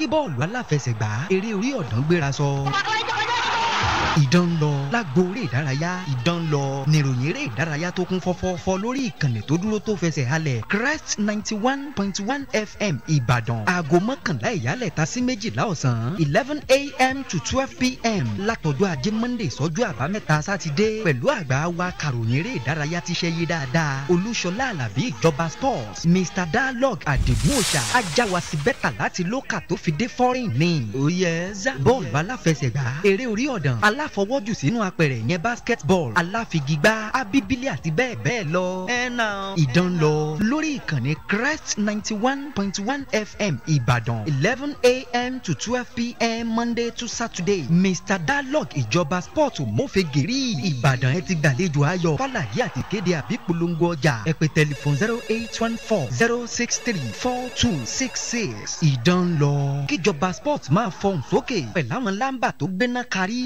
Kí bọ́ọ̀lù aláfẹsẹ̀gbá eré orí ọ̀dàn gbéra sọ. Ìdán lọ lágbo eré ìdárayá, ìdán lọ níròyìn eré ìdárayá tó kún fọ́fọ́fọ́ lórí ìkànnì tó dúró tó fẹsẹ̀ halẹ̀ Crest 91.1 FM Ìbàdàn, aago 11 ìyálẹ̀ta sí 12 ọ̀sán, 11 a.m. to 12 p.m. látọjọ́ ajé Monday sọ́jọ́ àbámẹ́ta sátidé, pẹ̀lú àgbà wa kàròyìn eré ìdárayá ti ṣe yé dáadáa, Olúṣọlá Àlàbí Ìjọba Sports, Mr Dialogue Àdìgún Òòṣà ajáwasi bẹ́tà láti lókà tó fi dé foreign ní. Oyè bọ́ọ̀lù aláfẹsẹ̀gbá, eré orí ọ̀dàn, aláfọwọ́jù sínú apẹ̀rẹ̀ yẹn basketball, aláfigigbá, abíbílì àti bẹ́ẹ̀ bẹ́ẹ̀ lọ. Ẹ̀nà ìdán lọ lórí ìkànnì Crest 91.1 FM Ìbàdàn, 11 a.m. to 12 p.m. Monday to Saturday. Mr Dialogue Ìjọba Sport mọ́fẹ́gìrì Ìbàdàn, ẹ ti gbàlejò ayọ̀. Fàlàyé àti kéde àbí polongo ọjà, ẹ pè tẹlifon 08140634266. Ìdán lọ kíjọba sport máa fọhùn sókè pẹ̀lú àwọn lámbà tó gbéná kárí.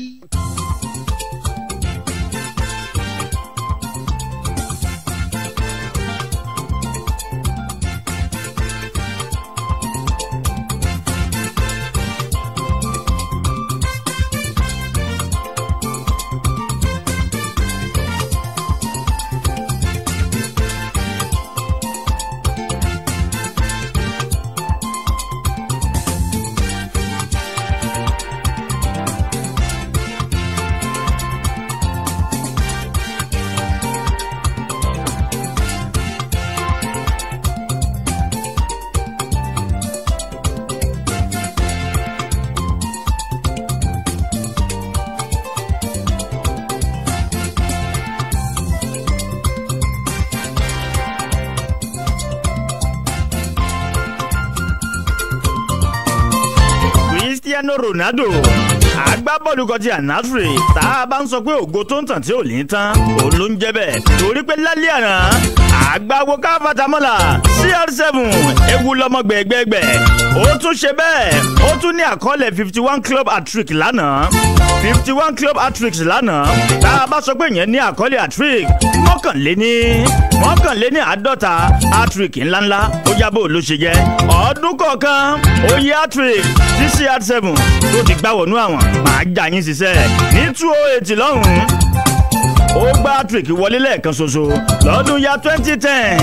Cristiano Ronaldo, agbábọ́ọ̀lù kan ti Al-Nassr, tá a bá ń sọ pé ògo tó ń tàn tí ò ní tán, òun ló ń jẹ́ bẹ́ẹ̀, torí pé lálẹ́ àná àgbáwo káfàtàmọ́là CR7 ewu lọ́mọ gbẹ̀gbẹ̀gbẹ̀, ó tún ṣe bẹ́ẹ̀, ó tún ní àkọọ́lẹ̀ 51 club hat-trick lánàá, 51 club hat-tricks lánàá. Tá a bá sọ pé ìyẹn ní àkọọ́lẹ̀ hat-trick 51 hat-trick ńláńlá, ó jábọ̀ ló ṣe jẹ́ ọdún kọ̀ọ̀kan oyè hat-trick tí CR7 tó ti gbá wọnú àwọn máa jà yín ṣiṣẹ́ ní 2008 lọ́hùn-ún, ó gbá hat-trick wọlé lẹ́ẹ̀kan ṣoṣo. Lọ́dún ya 2010,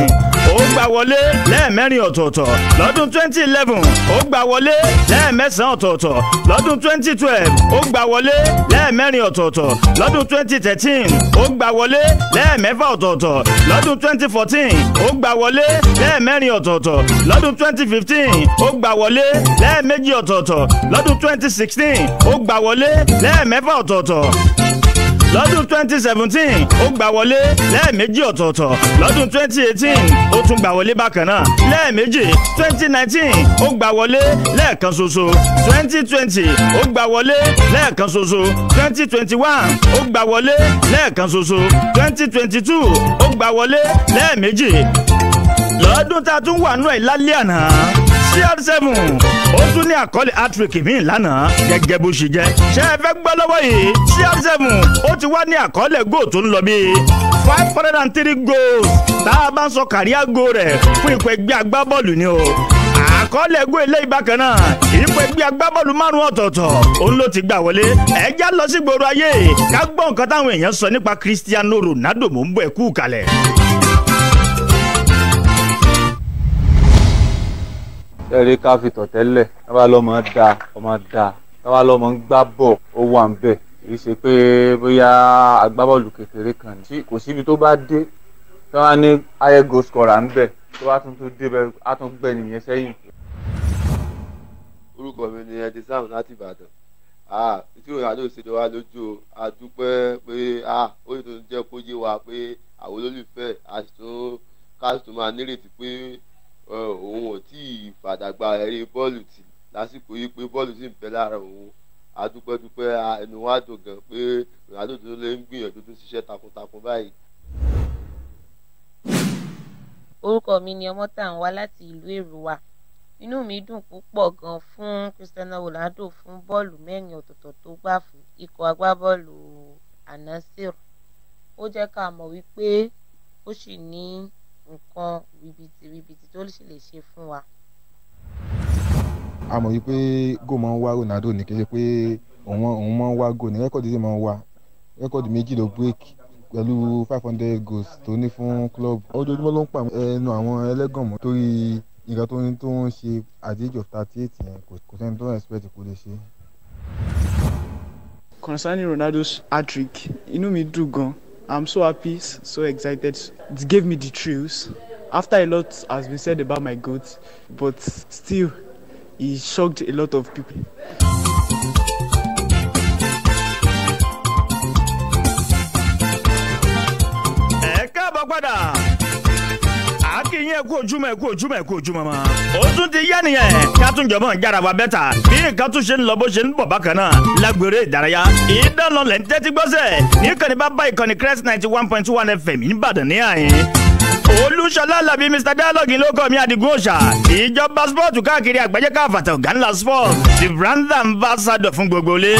ó gbà wọlé lẹ́ẹ̀mẹ́rin ọ̀tọ̀ọ̀tọ̀. Lọ́dún 2011, ó gbà wọlé lẹ́ẹ̀mẹ́sàn-án ọ̀tọ̀ọ̀tọ̀. Lọ́dún 2012, ó gbà wọlé lẹ́ẹ̀mẹ́rin ọ̀tọ̀ọ̀tọ̀. Lọ́dún 2013, ó gbà wọlé lẹ́ẹ̀mẹ́fà ọ̀tọ̀ọ̀tọ̀. Lọ́dún 2014, ó gbà wọlé lẹ́ẹ̀mẹ́rin ọ̀tọ̀ọ̀tọ̀. Lọ́dún 2015, ó gbà wọlé lẹ́ẹ̀mejì ọ̀tọ̀ọ̀tọ̀. Lọ́dún 2016, ó gbà wọlé lẹ́ẹ̀mẹ́fà ọ̀tọ̀ọ̀tọ̀. Lọ́dún 2017, ó gbà wọlé lẹ́ẹ̀mejì ọ̀tọ̀ọ̀tọ̀. Lọ́dún 2018, ó tún gbà wọlé bákan náà lẹ́ẹ̀mejì. 2019, ó gbà wọlé lẹ́ẹ̀kan ṣoṣo. 2020, ó gbà wọlé lẹ́ẹ̀kan ṣoṣo. 2021, ó gbà wọlé lẹ́ẹ̀kan ṣoṣo. 2022, ó gbà wọlé lẹ́ẹ̀mejì. Lọ́dún tá a tún wà nù ẹ̀ lálẹ́ àná, CR7 ó tún ní àkọọ́lẹ̀ hat-trick míì lánàá gẹ́gẹ́ bó ṣe jẹ́. Ṣé ẹ fẹ́ gbọ́ lọ́wọ́ yìí? CR7 ó ti wá ní àkọọ́lẹ̀ goal tó ń lọ bíi 503 goals, tá a bá ń sọ career goal rẹ̀ fún ikọ̀ ẹgbẹ́ agbábọ́ọ̀lù ni o. Àkọọ́lẹ̀ goal eléyìí bákan náà, ikọ̀ ẹgbẹ́ agbábọ́ọ̀lù márùn-ún ọ̀tọ̀ọ̀tọ̀ òun ló ti gbà wọlé. Ẹ já lọ sí gbòòrò ayé ká gbọ́ nǹkan táwọn èèyàn sọ nípa Cristiano Ronaldo. Mò ń bọ̀, ẹ kú kalẹ̀. Ẹ̀rí ká fi tọ̀ tẹ́lẹ̀ káwá lọ́mọ da ọmọ da, káwá lọ́mọ ń gbá bọ̀, ó wà ń bẹ̀. Kì í ṣe pé bóyá agbábọ́ọ̀lù kékeré kan ní. Kò síbi tó bá dé tí wọ́n á ní higher goal scorer ń bẹ̀, tó bá tún tún débẹ̀, á tún gbẹ nìyẹn sẹ́yìn. Orúkọ mi ni Ẹdí Sam láti Ìbàdàn. Tí Ronaldo ṣe jọ wá lójú o, a dúpẹ́ pé ó yẹ tó jẹ́ kó yé wa pé àwọn olólùfẹ́ a sì tún ká sì tún máa nírètí pé òun ò tí ì fàdàgbà eré bọ́ọ̀lù tì lásìkò yìí, pé bọ́ọ̀lù sì ń bẹ lára òun. A dúpẹ́ dúpẹ́, ẹnu wa dùn gan pé Ronaldo tó lè ń gbìyànjú tó ṣiṣẹ́ takuntakun báyìí. Orúkọ mi ni Ọmọ́tànwá láti ìlú Èrúwà. Inú mi dùn púpọ̀ gan fún Cristiano Ronaldo fún bọ́ọ̀lù mẹ́rin ọ̀tọ̀ọ̀tọ̀ tó gbà fún ikọ̀ agbábọ́ọ̀lù Al-Nassr. Ó jẹ́ ká mọ̀ wípé ó sì ní nǹkan ribiti ribiti tó sì lè ṣe fún wa. A mọ̀ wípé goal máa ń wá Ronaldo ní, kì í ṣe pé òun máa ń wá goal ní. Record sì máa ń wá, record 2 ló break pẹ̀lú 500 goals tó ní fún club. Ojoojúmọ́ ló ń pa ẹnu àwọn ẹlẹ́gàn mọ́ torí nǹkan tó ń ṣe at the age of 38 yẹn, kò sẹ́ni tó ń expect kó lè ṣe. Concerning Ronaldo's hat-trick, inú mi dùn gan. I'm so happy, so excited. It gave me the thrills. After a lot has been said about my goat, but still, he shocked a lot of people. Ẹ káàbọ̀ padà, àkìyìn, ẹ kú ojúmọ́, ẹ kú ojúmọ́, ẹ kú ojúmọ́ mọ́. Ó tún ti yá nìyẹn, ká tún jọmọ́ jára wa bẹ́tà bí nǹkan tún ṣe ń lọ bó ṣe ń bọ̀ bákan náà lágbèrè ìdárayá. Ìdánlọ́lẹ̀ ń tẹ́tí gbọ́sẹ̀ níkànnì bá bá ìkànnì Crest 91.1 FM nìbàdàn ní àyín. Olúṣọlá Alábí, Mr Dialogue ló kọ́ mi, Adigun Òòṣà ìjọba sport káàkiri àgbáyé káfàtà, ọ̀gá ńlá sport, the brand ambassador fún gbogbo ilé.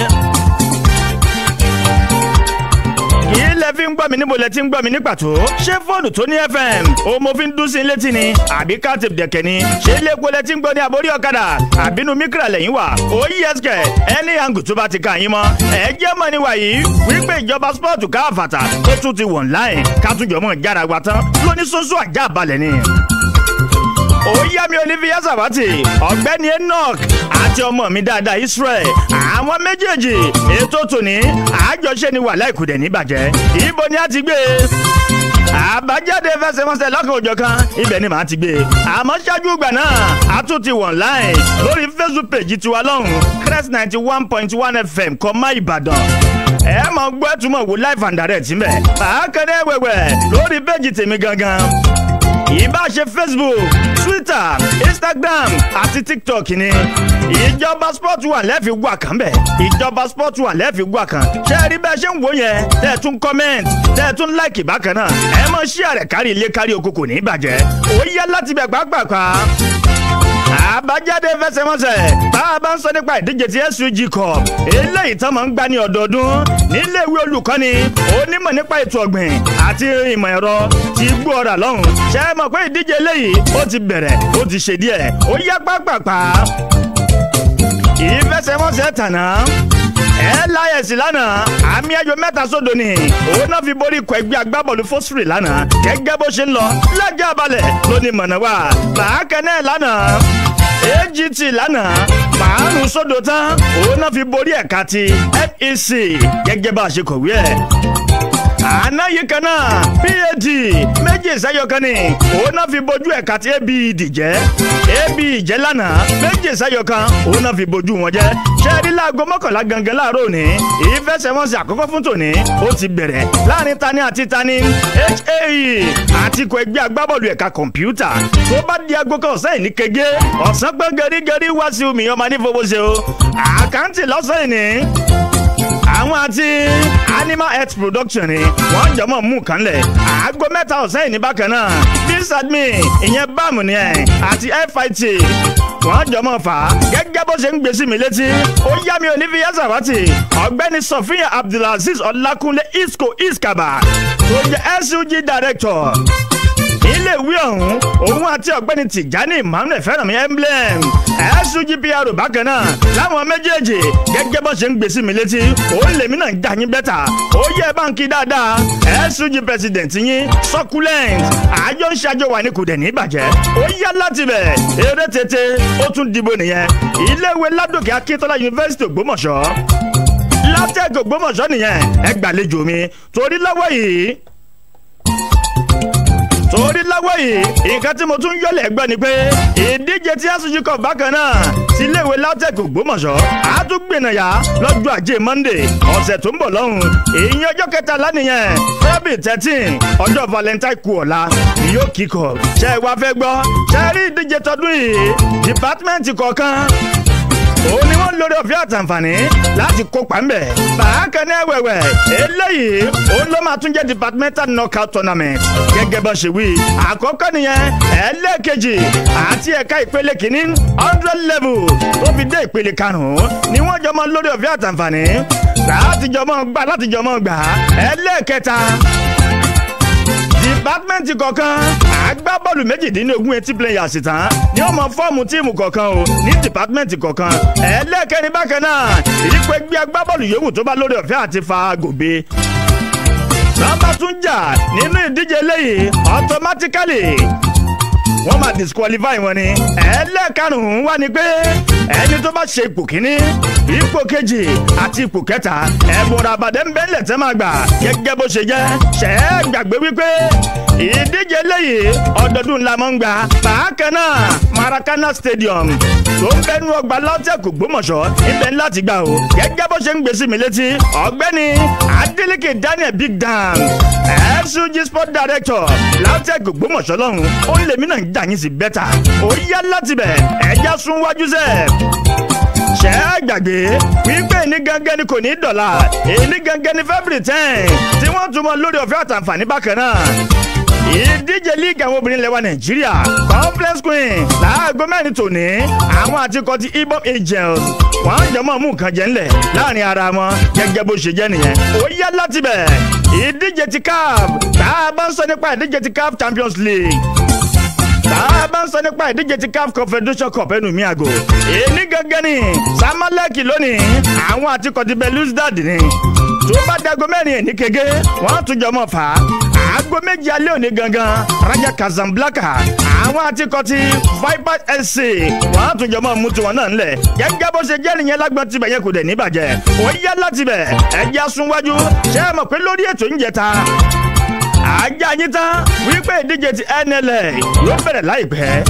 Kí lẹ fi ń gbọ́ mi? Níbo lẹ ti ń gbọ́ mi ní pàtó? Ṣé fóònù tó ní FM o mo fi ń dún sí i létí ni, àbí káàtì dẹ̀kẹ̀ ni? Ṣé lẹ́kọ̀ọ́ lẹ ti ń gbọ́ ní, àbórí ọ̀kadà, àbínú mikra lẹ́yìn wà? Ó yẹ ẹsẹ̀ ẹni àǹgù tó bá ti kà yín mọ́. Ẹ jẹ́ mọ́ ni wàyí wípé ìjọba sport káfàtà tó tún ti wọ̀n láì kátúnjọ́ mọ́ jára wa tán lóní sọ́sọ́ àjà balẹ̀ ni. Ó yá mi, Olivia Zawati, ọ̀gbẹ́ni Enoch àti ọmọ mi dáadáa Israel, àwọn méjèèjì, ètò tòní àjọṣe ni wà láìkùdẹ̀ níbàjẹ́. Ibo ni a ti gbé àbájáde fẹsẹ̀wọnsẹ̀ lọ́kàn òjọ̀ kan, ibẹ̀ ni màá ti gbé. Àmọ́ ṣáájú ìgbà náà, a tún ti wọ̀ online lórí Facebook page tiwa lọ́hùn, Crest 91.1 FM kọ́má Ìbàdàn. Ẹ mọ̀ gbọ́, ẹ̀túnmọ̀ wò live and direct mbẹ̀. Bákan náà wẹ̀wẹ̀ lórí page tèmi gangan, ìbá ṣe Facebook, Twitter, Instagram àti TikTok ni ìjọba sport wà lẹ́ẹ̀fi wà kàn bẹ̀. Ìjọba sport wà lẹ́ẹ̀fi wà kàn. Ṣé ẹ rí bẹ́ẹ̀ ṣe ń wò yẹn, tẹ́ ẹ tún comment, tẹ́ ẹ tún like bákan náà, ẹ mọ̀ share rẹ̀ kárí ilé kárí oko, kò ní í bàjẹ́. Ó yẹ láti bẹ̀ pàápàá. Àbájáde fẹsẹ̀wọnsẹ̀ tá a bá ń sọ nípa ìdíje ti SUG Cup eléyìí tán máa ń gbá ní ọdọọdún níléèwé olùkọ́ni onímọ̀ nípa ètò ọ̀gbìn àti ìmọ̀ ẹ̀rọ ti gbó ọ̀rà lọ́hùn. Ṣé ẹ mọ̀ pé ìdíje eléyìí ó ti bẹ̀rẹ̀, ó ti ṣe díẹ̀? Ó yá pápápá, ìfẹsẹ̀wọnsẹ̀ tànà LIS lánàá, àmì ayò 3-0 ni òun náà fi borí ikọ̀ ẹgbẹ́ agbábọ́ọ̀lù fosfree lánàá. Gẹ́gẹ́ bó ṣe ń lọ lọ́jà balẹ̀ lónìí mọ̀nà wà bákan náà lánàá, AGT lánàá 5-0 tán òun náà fi borí ẹ̀ka ti FEC gẹ́gẹ́ bá a ṣe kọ̀wé ẹ̀. Àná yìí kan náà, PAD 2-1 ni òun náà fi bojú ẹ̀ka tí ABED jẹ́. AB jẹ́ lánàá, 2-1 òun náà fi bojú wọn jẹ́. Ṣẹ́ẹ́rí láago 11 gangan láàárọ̀ òní, ìfẹsẹ̀wọnsẹ̀ àkọ́kọ́ fún tòní ó ti bẹ̀rẹ̀ láàrin tani àti tani, HAE àti ikọ̀ ẹgbẹ́ agbábọ́ọ̀lù ẹ̀ka kọ̀ǹpútà. Tó bá di aago kan ọ̀sán yìí ní kege ọ̀sán pé gẹrígẹrí wá sí omi ọmọ nífowóṣe o àkáǹtì lọ́sàn yìí ní àwọn àti Animal Health Production ni wọ́n jọmọ́ mú kan lẹ̀. Aago 3 ọ̀sán yìí ní bákan náà, bisadmin ìyẹn báàmù ni ẹ̀ àti FIT wọ́n jọmọ́ fà á. Gẹ́gẹ́ bó ṣe ń gbé sí mi létí, ó yá mi, Olivia Zawati, ọ̀gbẹ́ni Sofia Abdulaziz Ọlákúnlé Isco Iskaba tó jẹ́ SUG director iléèwé ọ̀hún, òun àti ọ̀gbẹ́ni Tìjání Emmanuel Fẹ́rànmi Emblem SUGPR bákan náà, láwọn méjèèjì, gẹ́gẹ́ bó ṣe ń gbé sí mi létí, òun lèmi náà ń dá yín bẹ́tà. Ó yẹ báńkì dáadáa, SUG president yín succulent, àjọ ń ṣàjọ wà ní kò dẹ̀ ní ìbàjẹ́. Ó yá láti bẹ̀ eré tètè, ó tún dìbò nìyẹn, iléèwé Ládòkè Akíntọ́lá Yunifásitì Ògbómọ̀ṣọ́, LAUTECH Ògbómọ̀ṣọ́ nìyẹn. Ẹ gbàlejò mi torí lọ́wọ́ yìí nǹkan tí mo tún yọ̀lẹ̀ gbọ́ ni pé ìdíje tí SUG Cup bákan náà ti iléèwé LAUTECH Ògbómọ̀ṣọ́ àtúgbìnàyà lọ́jọ́ ajé Monday ọ̀sẹ̀ tó ń bọ̀ lọ́hùn, ìyẹn ọjọ́ kẹtàlá nìyẹn, February 13, ọjọ́ Valentine kù ọ̀la ni yóò kíkọ̀. Ṣé ẹ wá fẹ́ gbọ́? Ṣé ẹ rí ìdíje tọdún yìí, department kọ̀ọ̀kan òun ni wọ́n lórí ọ̀fẹ́ àtàǹfààní láti kópa ńbẹ̀. Bákan náà wẹ̀wẹ̀, eléyìí òun ló máa tún jẹ́ departmental knockout tournament gẹ́gẹ́ bá ṣe wí. Àkọ́kọ́ nìyẹn. Ẹlẹ́ẹ̀kejì àti ẹ̀ka ìpele kìíní 100 level tó fi dé ìpele karùn-ún ni wọ́n jọ mọ́ lórí ọ̀fẹ́ àtàǹfààní láti jọ mọ́ gbà, láti jọ mọ́ gbà. Ẹlẹ́ẹ̀kẹta, department kọ̀ọ̀kan. Agbábọ́ọ̀lù 18 players tán ni ó mọ fọ́ọ̀mù tíìmù kọ̀ọ̀kan o ní dìpátímẹ́ǹtì kọ̀ọ̀kan. Ẹlẹ́ẹ̀kẹrin bákan náà, ìyípo ẹgbẹ́ agbábọ́ọ̀lù yòówù tó bá lórí ọ̀fẹ́ àti fa gòbe nọ́mbà tún jà nínú ìdíje eléyìí, automatically wọ́n máa disqualify wọn ni. Ẹlẹ́ẹ̀karùn-ún wá ni pé ẹni tó bá ṣe ipò kíní, ipò kejì àti ipò kẹta, ẹ̀bùn ràbàdẹ́ ń bẹ́lẹ̀ tẹ́ máa gbà gẹ́gẹ́ bó ṣe jẹ́. Ṣẹ́ gbàgbé wípé ìdíje eléyìí ọdọọdún la máa ń gbà. Bákan náà, Maracana Stadium tó ń bẹnu ọgbà LAUTECH Ògbómọ̀ṣọ́ ibẹ̀ ńlá ti gbà o. Gẹ́gẹ́ bó ṣe ń gbèsè mi létí, ọ̀gbẹ́ni Adeleke Daniel Big Dan, FCG Sport Director LAUTECH Ògbómọ̀ṣọ́ lọ́hùn, ó ń lèmi náà ń jà yín sí bẹ́tà. Ó yá láti bẹ̀, ẹ̀já sún wájú sẹ́ẹ̀. Ṣẹ́ gbàgbé wípé ní gangan ni kò ní dọ̀là, èyí gangan ni February 10 tí wọ́n tún mọ lórí ọ̀fẹ́ àtàǹfààní bákan náà. Ìdíje líìgì àwọn obìnrin lẹ́wà Nàìjíríà, Conference Queen, láago 4 tòní, àwọn àtikọ̀ ti Ibom Angels wọ́n jọ mọ́ mú nǹkan jẹ ńlẹ̀ láàrin ara wọn gẹ́gẹ́ bó ṣe jẹ́ nìyẹn. Ó yá láti bẹ̀, ìdíje ti CAF, tá a bá ń sọ nípa ìdíje ti CAF Champions League, tá a bá ń sọ nípa ìdíje ti CAF Confederation Cup, ẹnu mi àgò, èyí gangan ni Samalek lónìí, àwọn àtikọ̀ ti Belouizdad ni. Tó bá dago 4 ní kege, wọ́n tún jọ mọ́ fà á. Aago 7 alẹ́ òní gangan, Raja Casablanca, àwọn àtikọ̀ ti Viper SC, wọ́n tún jọ mọ́ mú tiwọn náà ńlẹ̀ gẹ́gẹ́ bó ṣe jẹ́ nìyẹn. Lágbọ́n tibẹ̀ yẹn kò dẹ̀ ní bàjẹ́. Ó yá láti bẹ̀, ẹ̀jẹ̀ súnwájú. Ṣé ẹ mọ̀ pé lórí ètò ń jẹta ajá yín tán wípé ìdíje ti NLA yóò bẹ̀rẹ̀ láìpẹ́?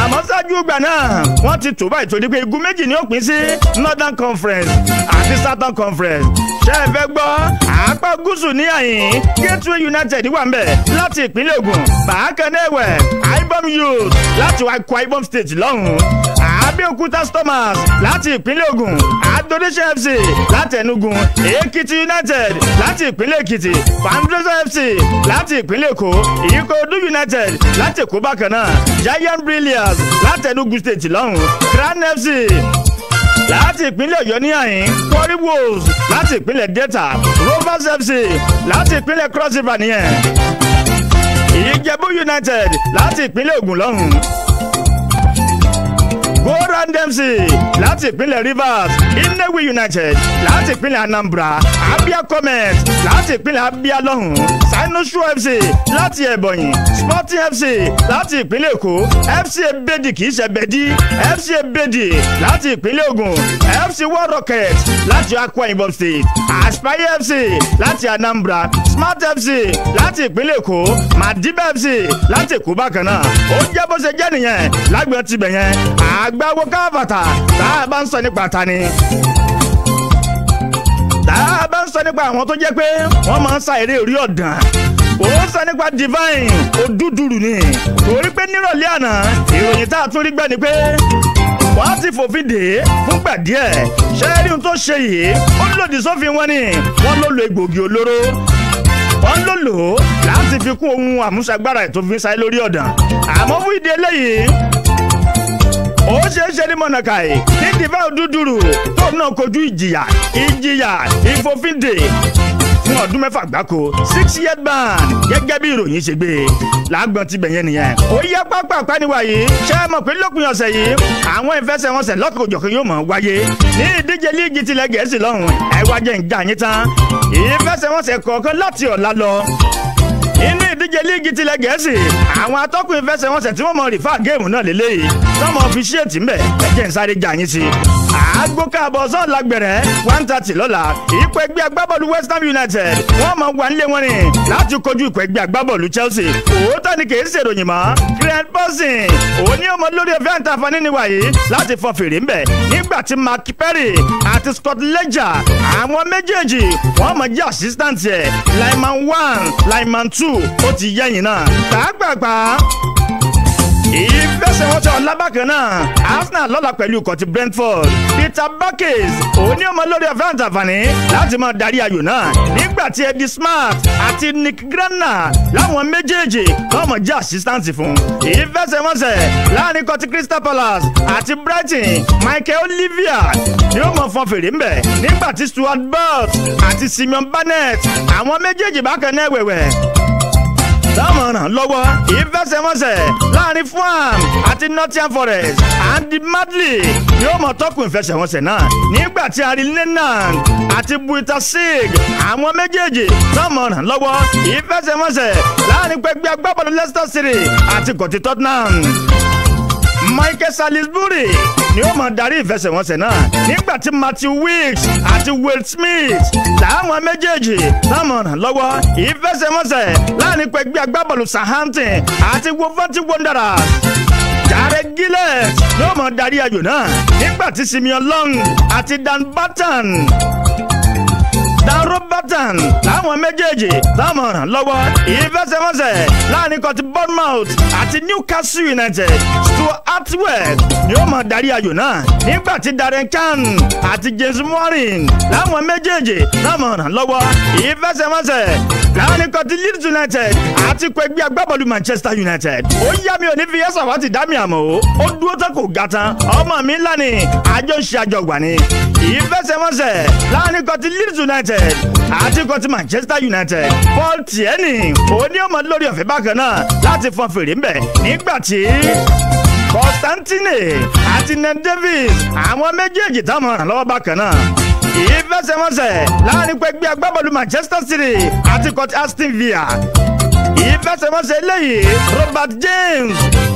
Àmọ́ ṣáájú ìgbà náà, wọ́n ti tó báyìí torí pé igun méjì ni ó pín sí, Northern Conference àti Southern Conference. Ṣé ẹ fẹ́ gbọ́? Àpá gúúsù ní àyín, Gateway United wà ń bẹ̀ láti ìpínlẹ̀ Ògùn. Bákan náà ẹ̀wẹ̀, Ibom Youth láti Akwa Ibom State lọ́hùn-ún, Abẹ́òkúta Stormers láti ìpínlẹ̀ Ògùn, Adoration FC láti Enugu, Èkìtì United láti ìpínlẹ̀ Èkìtì, Foundation FC láti ìpínlẹ̀ Èkó, Ìkòròdú United láti Èkó bákan náà, Giant Brilliance láti Enugu State lọ́hùn, Crown FC láti ìpínlẹ̀ Ọ̀yọ́ ní àyín, Warri Wolves láti ìpínlẹ̀ Delta, Rovers FC láti ìpínlẹ̀ Cross River nìyẹn, Ìjẹ̀bú United láti ìpínlẹ̀ Ògùn lọ́hùn, Goran MC láti ìpínlẹ̀ Rivers, Nnewi United láti ìpínlẹ̀ Anambra, Abia Comet láti ìpínlẹ̀ Abia lọ́hùn, Sanusi FC láti Ebonyi, Sporting FC láti ìpínlẹ̀ Èkó, FC Ebedi, kì í ṣe Bedi, FC Ebedi láti ìpínlẹ̀ Ògùn, FC War Rocket láti Akwa Ibom State, Aspire FC láti Anambra, Smart FC láti ìpínlẹ̀ Èkó, Madiba FC láti Èkó bákan náà. Ó jẹ́ bó ṣe jẹ́ nìyẹn lágbọ̀n tibẹ̀ yẹn. Àgbáwo káfàtà, tá a bá ń sọ nípa ta ni, tá a bá ń sọ nípa àwọn tó jẹ́ pé wọ́n máa ń sa eré orí ọ̀dàn, ó ń sọ nípa Divine Odúdúrú ni, torí pé nírọ̀lẹ́ àná, ìròyìn tá a tún rí gbọ́ ni pé wọ́n ti fòfin dè é fúngbà díẹ̀. Ṣé rí ohun tó ṣe yìí, ó lòdì sófin wọn ni. Wọ́n ló lo egbògi olóró, wọ́n ló lò ó láti fi kún ohun àmúṣagbára ètò fi ń sáré lórí ọ̀dàn. Àmọ́ fún ìdí eléyìí, ó ṣeé ṣe ní mọ̀nàkàì ní Divine Odúdúrú tó náà kojú ìjìyà ìfòfindè fún ọdún 6 gbáko, 6 year ban, gẹ́gẹ́ bí ìròyìn ṣe gbé lágbọ́n tibẹ̀ yẹn nìyẹn. Ó yẹ pápá àpániwá yìí. Ṣé ẹ mọ̀ pé lópin ọ̀sẹ̀ yìí, àwọn ìfẹsẹ̀wọnsẹ̀ lọ́kọ̀ọ́jọ̀kan yóò mọ̀ wáyé ní ìdíje líìgì tilẹ̀ Gẹ̀ẹ́sì lọ́hùn? Ẹ wá jẹ́ ń já yín tán ìfẹsẹ̀wọnsẹ̀ kọ̀ọ̀kan láti ọ̀la lọ inú ìdíje líìgì tilẹ̀ Gẹ̀ẹ́sì. Àwọn atọ́kùn ìfẹsẹ̀wọnsẹ̀ tí wọ́n mọ refer game náà lélẹ́yìí, tọ́mọ fi ṣéètì ńbẹ̀, ẹ̀jẹ̀ ń sáré jà yín sí i. Aago káàbọ̀ sọ́ọ̀ lágbẹ̀rẹ̀, 1:30 lọ́la, ikọ̀ ẹgbẹ́ agbábọ́ọ̀lù West Ham United wọ́n mọ̀ wà nílé wọn ni láti kojú ikọ̀ ẹgbẹ́ agbábọ́ọ̀lù Chelsea. Òótọ́ ni, kì í ṣèròyìn mọ́. Grant Bossin òun ní ọmọ lórí ọ̀fẹ́ àǹtàfàní ni wàyí láti fọ fèrè ńbẹ̀, nígbà tí Mark Perry àti Scott Ledger, àwọn méjèèjì, wọ́n mọ̀ jẹ́ assistant ẹ̀, lineman one, lineman two, ó ti yẹ̀yìn náà pàápàá. Ìfẹsẹ̀wọnsẹ̀ ọ̀la bákan náà, Arsenal lọ́la pẹ̀lú ikọ̀ ti Brentford. Peter Bakes òun ní ọmọ lórí ọ̀fẹ́ àǹtàfàní láti máa darí ayò náà, nígbà tí Eddie Smart àti Nick Grana, láwọn méjèèjì, wọ́n mọ̀ jẹ́ assistant fún. Ìfẹsẹ̀wọnsẹ̀ láàrin ikọ̀ ti Crystal Palace àti Brighton, Michael Olivier ni ó mọ̀ fọn fèrè ńbẹ̀, nígbà tí Stuart Burt àti Simeon Barnett, àwọn méjèèjì bákan náà wẹ̀wẹ̀. Táwọn ràn lọ́wọ́ ìfẹsẹ̀wọnsẹ̀ láàrin Fulham àti Nottingham Forest. Andy Madley yóò mọ̀ tọ́kùn ìfẹsẹ̀wọnsẹ̀ náà nígbà tí Harry Lennon àti Buita Sig àwọn méjèèjì táwọn ràn lọ́wọ́ ìfẹsẹ̀wọnsẹ̀ láàrin pẹ̀gbẹ́ agbábọ́ọ̀lù Leicester City àti kọ̀tí Tottenham. Michael Salisbury ni ó máa darí ìfẹsẹ̀wọnsẹ̀ náà nígbà tí Matthew Weeks àti Will Smith làwọn méjèèjì táwọn ràn lọ́wọ́ ìfẹsẹ̀wọnsẹ̀ láàrin pẹ̀gbẹ́ agbábọ́ọ̀lù Southampton àti Wolverhampton Wanderers. Jared Gillett ni ó máa darí ayò náà nígbà tí Simeon Long àti Dan Robertson láwọn méjèèjì láwọn ràn lọ́wọ́ ìfẹsẹ̀wọnsẹ̀ láàrin kọtí Bournemouth àti Newcastle United. Stuart Atwell ni ó máa darí ayò náà nígbà tí Darren Chan àti James Morin láwọn méjèèjì láwọn ràn lọ́wọ́ ìfẹsẹ̀wọnsẹ̀ láàrin kọtí Leeds United àti pẹ̀gbẹ́ agbábọ́ọ̀lù Manchester United. Ó yá mi ò ní fi yẹ́sà wá ti dá mi àmọ́ o, ó dúró tán kò ga tán, ọmọ mi ńlá ni àjọ ń ṣe àjọgbà ni. Ìfẹsẹ̀wọnsẹ̀ láàrin kọtí Leeds United àti kọtí Manchester United. Paul Tierney òní ọmọ lórí ọ̀fẹ́ bákan náà láti fọn fèrè ńbẹ̀ nígbà tí Constantine àti Ned Davis àwọn méjèèjì táwọn ràn lọ́wọ́ bákan náà. Ìfẹsẹ̀wọnsẹ̀ láàrin pẹ̀gbẹ́ agbábọ́ọ̀lù Manchester City àti kọtí Aston Villa. Ìfẹsẹ̀wọnsẹ̀ eléyìí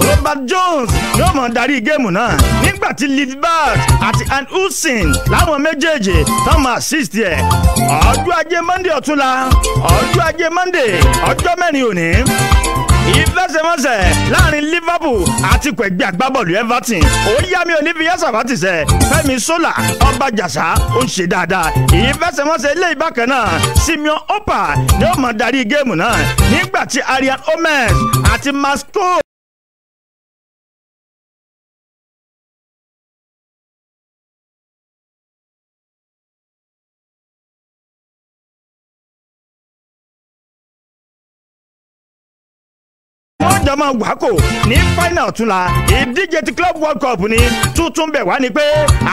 Robert Jones yóò mọ̀ darí géèmù náà nígbà tí Lidbert àti Ann Hudson láwọn méjèèjì táwọn assist ẹ̀. Ọjọ́ ajé Monday ọ̀túnla, ọjọ́ ajé Monday ọjọ́ mẹ́rin òní, ìfẹsẹ̀wọnsẹ̀ láàrin Liverpool àti pẹ̀gbẹ́ agbábọ́ọ̀lù Everton. Ó yá mi ò ní fi yẹ́sà wá ti sẹ́ Fẹ́mi Sola Ọbàjàsá ó ń ṣe dáadáa. Ìfẹsẹ̀wọnsẹ̀ ilé ìbákan náà Simeon Opa ni ó máa darí géèmù náà nígbà tí Arian Omes àti Masco. Jọ máa wákò ní final ọ̀túnla ìdíje ti Club World Cup ni tuntun bẹ̀ wá ni pé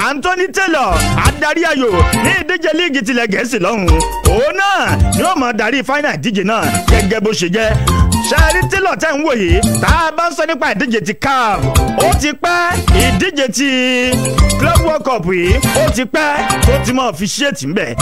Anthony Taylor adarí ayò ní ìdíje líìgì tilẹ̀ Gẹ̀ẹ́sì lọ́hùn-ún òun náà ni ó máa darí final ìdíje náà gẹ́gẹ́ bó ṣe jẹ́. Ṣẹ́rí Taylor tẹ́ ń wò yìí tá a bá ń sọ nípa ìdíje ti CAF ó ti pẹ́, ìdíje ti Club World Cup yìí ó ti pẹ́ tó ti máa fi ṣéètì ń bẹ̀.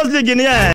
League nìyẹn.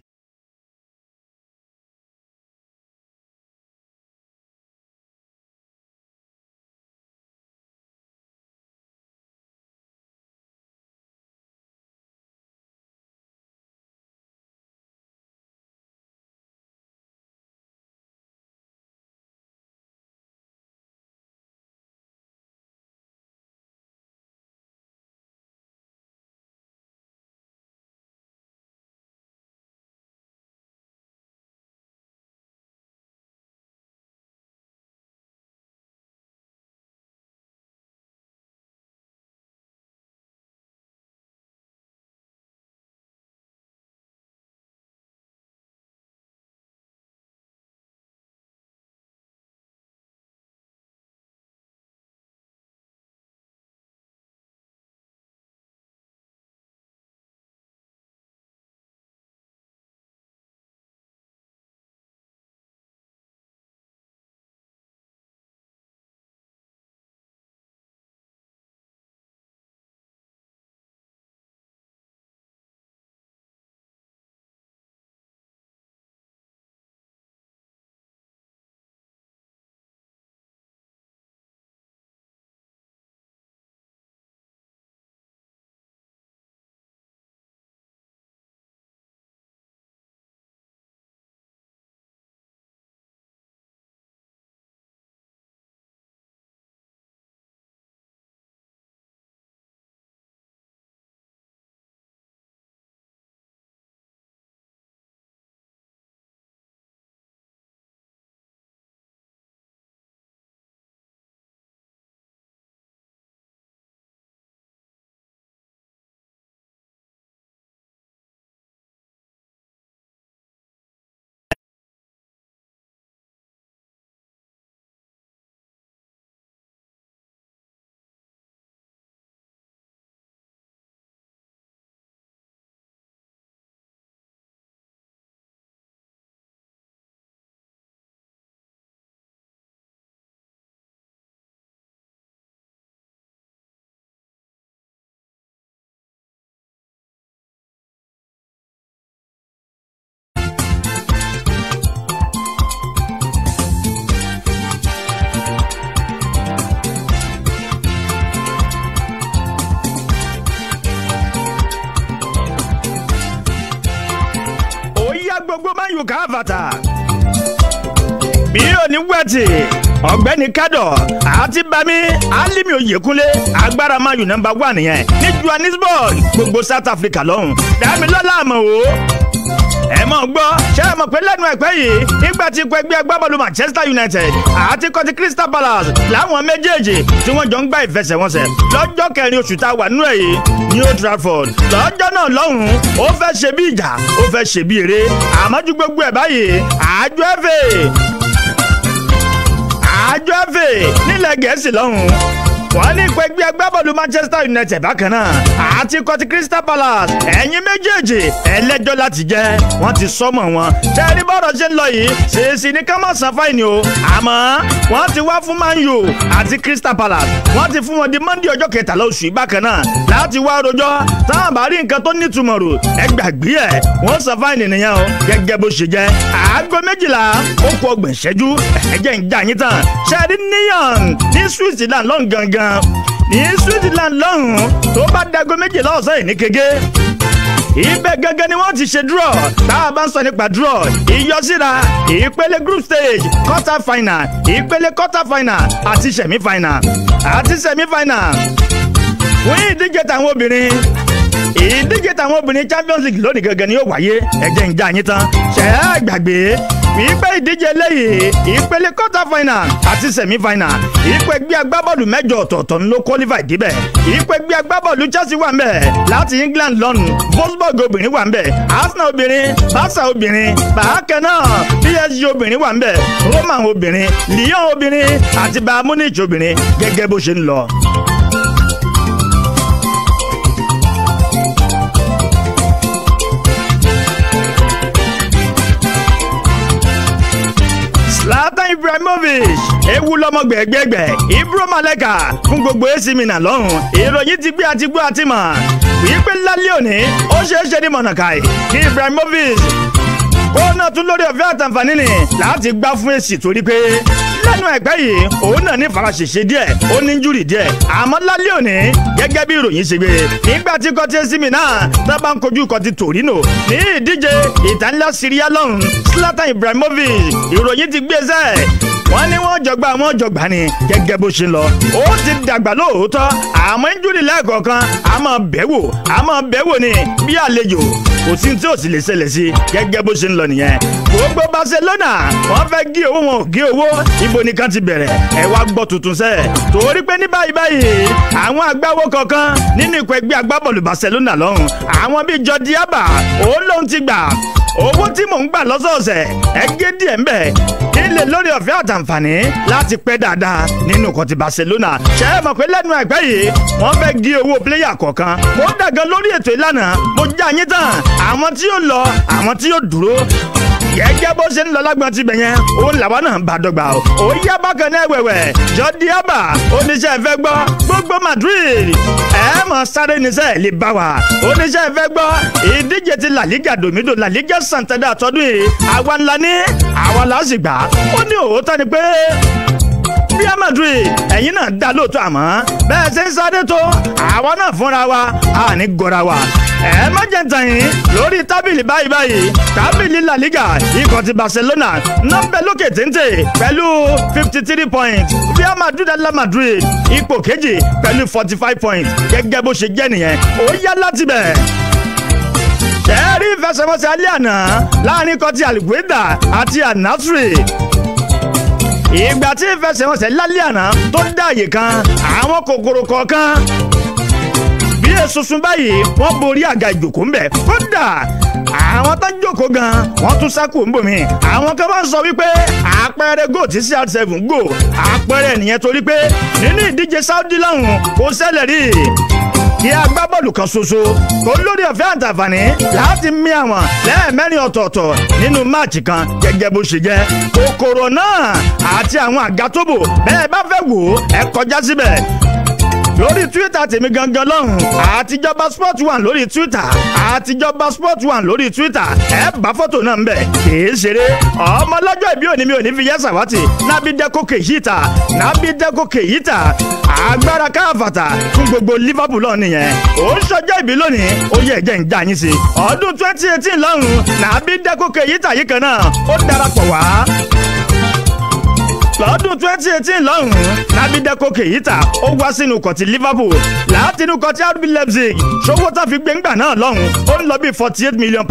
Gbogbo Man U káfàtà bí òní wẹ̀tì ọ̀gbẹ́ni kádọ̀ àti bami Alimi Oyèkúnlé agbára Man U nọ́mbà 1 nìyẹn ní Johannesburg gbogbo South Africa lọ́hùn. Dámilọ́lá àmọ́ o ẹ mọ̀ gbọ́ ṣé ẹ mọ̀ pé lẹ́nu ẹ̀pẹ́ yìí nígbà tí ikọ̀ ẹgbẹ́ agbábọ́ọ̀lù Manchester United àti ikọ̀ ti Crystal Palace láwọn méjèèjì tí wọ́n jọ ń gbá ìfẹsẹ̀wọnsẹ̀ lọ́jọ́ kẹrin oṣù tá a wà nínú ẹ̀ yìí ní Old Trafford lọ́jọ́ náà lọ́hùn-ún ó fẹ́ ṣe bí ìjà ó fẹ́ ṣe bí eré àmọ́ ju gbogbo ẹ̀ báyìí àjọ FA nílẹ̀ Gẹ̀ẹ́sì lọ́hùn-ún wọ́n ní ikọ̀ ẹgbẹ́ agbábọ́ọ̀lù Manchester United bákan náà àti ikọ̀ ti Crystal Palace ẹ̀yin méjèèjì ẹlẹ́jọ́ láti jẹ́ wọ́n ti sọ́mọ̀ wọn. Tẹ́rí bọ́ọ̀rọ̀ ṣe ń lọ yìí ṣèèṣì ní ká má san fáìní o àmọ́ wọ́n ti wá fún Man U àti Crystal Palace wọ́n ti fún wọn di Monday ọjọ́ kẹtàlá oṣù yìí bákan náà láti wá rojọ́ táwọn bá rí nǹkan tó nítumọ̀ rò ẹ gbàgbé ẹ̀ wọ́n san fáìní nìyẹn o gẹ́gẹ́ bó ṣe jẹ́. 12:30 ó kù ọgbọ̀n ìṣẹ́jú ẹ̀jẹ̀ ń já yín tán ṣẹ́ẹ́rí níyàn ní Switzerland lọ́n gangan ní Switzerland lọ́hùn-ún tó bá dago 12 ọ̀sán yìí ní kege ibẹ̀ gangan ni wọ́n ti ṣe draw tá a bá ń sọ nípa draw ìyọsíra ìpele group stage quarter final ìpele quarter final àti semi final fún ìdíje tàwọn obìnrin ìdíje tàwọn obìnrin Champions League lónìí gangan ni yóò wáyé ẹ̀jẹ̀ ń já yín tán ṣẹ́ ẹ gbàgbé wípé ìdíje eléyìí ìpele quarter final àti semi final ìpè gbé agbábọ́ọ̀lù mẹ́jọ ọ̀tọ̀ọ̀tọ̀ ló qualify débẹ̀ ìpè gbé agbábọ́ọ̀lù Chelsea wà ńbẹ̀ láti England lọ́nù Wolfsburg obìnrin wà ńbẹ̀ Arsenal obìnrin Barca obìnrin bákan náà PSG obìnrin wà ńbẹ̀ Roma obìnrin Lyon obìnrin àti Bayern Munich obìnrin gẹ́gẹ́ bó ṣe ń lọ. Zlatan Ibrahimovic Ewu lọ́mọ gbẹ̀gbẹ̀gbẹ̀ Ibro Maleka fún gbogbo AC Milan lọ́hùn. Ìròyìn ti gbé àti gbé àti mọ̀ wípé lálẹ́ òní ó ṣeé ṣe ní mọ̀nàkàì kí Ibrahimovic ó náà tún lórí ọ̀fẹ́ àtàǹfààní ni láti gbá fún èsì torí pé lẹ́nu ẹ̀gbẹ́ yìí òun náà ní faraṣèṣe díẹ̀ ó ní injúrì díẹ̀ àmọ́ lálẹ́ òní gẹ́gẹ́ bí ìròyìn ṣe gbé nígbà tí kọ́tí AC Milan tó bá ń kojú kọ́tí Torino ní ìdíje ìtànlá Syria lọ́hùn Zlatan Ibrahimovic ìròyìn ti gbé sẹ́ẹ̀ wọ́n ní wọ́n jọgbà wọ́n jọgbà ni gẹ́gẹ́ bó ṣe ń lọ ó ti dàgbà lóòótọ́ àmọ́ injúrì lẹ́ẹ̀kọ̀ọ̀kan a máa bẹ̀wò a máa bẹ̀wò ni bí àlejò kò sí tí ò sì lè ṣẹlẹ̀ sí gẹ́gẹ́ bó ṣe ń lọ nìyẹn. Gbogbo Barcelona wọ́n fẹ́ gé owó wọn ò gé owó ibo nìkan ti bẹ̀rẹ̀ ẹ wá gbọ́ tuntun sẹ́ẹ̀ torí pé ní báyìí báyìí àwọn agbáwo kọ̀ọ̀kan nínú ikọ̀ ẹgbẹ́ agbábọ́ọ̀lù Barcelona lọ́hùn àwọn bíi Jordi Alba òun lòun ti gbà owó tí mò ń gbà lọ́sọ̀ọ̀sẹ̀ ẹ gé díẹ̀ ńbẹ̀ kí n lè lórí ọ̀fẹ́ àtàǹfààní láti pẹ́ dáadáa nínú ikọ̀ ti Barcelona. Ṣé ẹ mọ̀ pé lẹ́nu àìpẹ́ yìí wọ́n fẹ́ gé owó pléyà kọ̀ọ̀kan mo dàgan lórí ètò ìlànà mo já yín tán àwọn tí yóò lọ àwọn tí yóò dúró gẹ́gẹ́ bó ṣe ń lọ lágbọ́n ti bẹ̀ yẹn òun làwọn náà bá dọ́gba o. Ó yá bákan náà wẹ̀wẹ̀ Jordi Alba oníṣẹ́ ìfẹ́ gbọ́ gbogbo Madrid ẹ mọ̀ sáré níṣẹ́ lè bá wa oníṣẹ́ ìfẹ́ gbọ́ ìdíje ti La Liga domido La Liga Santander tọdún yìí àwa ńlá ní àwa là á sì gbà ó ní òótọ́ ni pé Real Madrid ẹ̀yin náà dá lóòótọ́ àmọ́ bẹ́ẹ̀ ṣe ń sáré tó àwa náà fúnra wa a ní gọ́ra wa. Ẹ má jẹ́ ntàn yín lórí tábìlì báyìí báyìí tábìlì La Liga ikọ̀ ti Barcelona nọ́mbẹ́ lókè téńté pẹ̀lú 53 points Real Madrid la Madrid ipò kejì pẹ̀lú 45 points gẹ́gẹ́ bó ṣe jẹ́ nìyẹn ó yá láti bẹ̀. Ṣẹ́ẹ́rí ìfẹsẹ̀wọnsẹ̀ alẹ́ àná láàrin ikọ̀ ti Al-Wehda àti Al-Nassr ìgbà tí ìfẹsẹ̀wọnsẹ̀ lálẹ́ àná tó dá àyè kan àwọn kòkòrò kọ̀ọ̀kan bí esunsun báyìí wọ́n borí àga ìjòkó ń bẹ̀ kódà àwọn tó ń jókòó gan wọ́n tún sá kúrò ń bòmí àwọn kan bá ń sọ wípé àpẹẹrẹ góò tí CR7 gò àpẹẹrẹ nìyẹn torí pé nínú ìdíje Saudi lọ́hùn kò ṣẹlẹ̀ rí kí agbábọ́ọ̀lù kan ṣoṣo kò lórí ọ̀fẹ́ àǹtàfàní láti mí àwọn lẹ́ẹ̀mẹ́rin ọ̀tọ̀ọ̀tọ̀ nínú máàcì kan gẹ́gẹ́ bó ṣe jẹ́ kòkòrò náà àti àwọn àga tó bò bẹ́ẹ̀ bá fẹ́ wò ó ẹ kọjá síbẹ̀ lórí Twitter tèmi gangan lọ́hùn àtijọba Sport One lórí Twitter àtijọba Sport One lórí Twitter ẹ bá fọ́tò náà ń bẹ̀ kìí ṣeré ọmọ lọ́jọ́ ìbí òní mi ò ní fi yẹ sàwátì Nábì Dẹ́kọ̀ Kèyítà agbára káfàtà fún gbogbo Liverpool lọ́ọ̀ nìyẹn ó ń ṣọjọ́ ìbí lónìí ó yẹ ẹ̀jẹ̀ ń já yín sí ọdún 2018 lọ́hùn Nábì Dẹ́kọ̀ Kèyítà yìí kan náà ó darapọ̀ wá lọ́dún 2018 lọ́hùn-ún Nábì Dẹ́kọ̀ Kèyítà ó wá sínú kọ̀tí Liverpool látinú kọ̀tí RB Leipzig ṣòwò tá fi gbẹ̀ngbà náà lọ́hùn ó ń lọ bí £48 million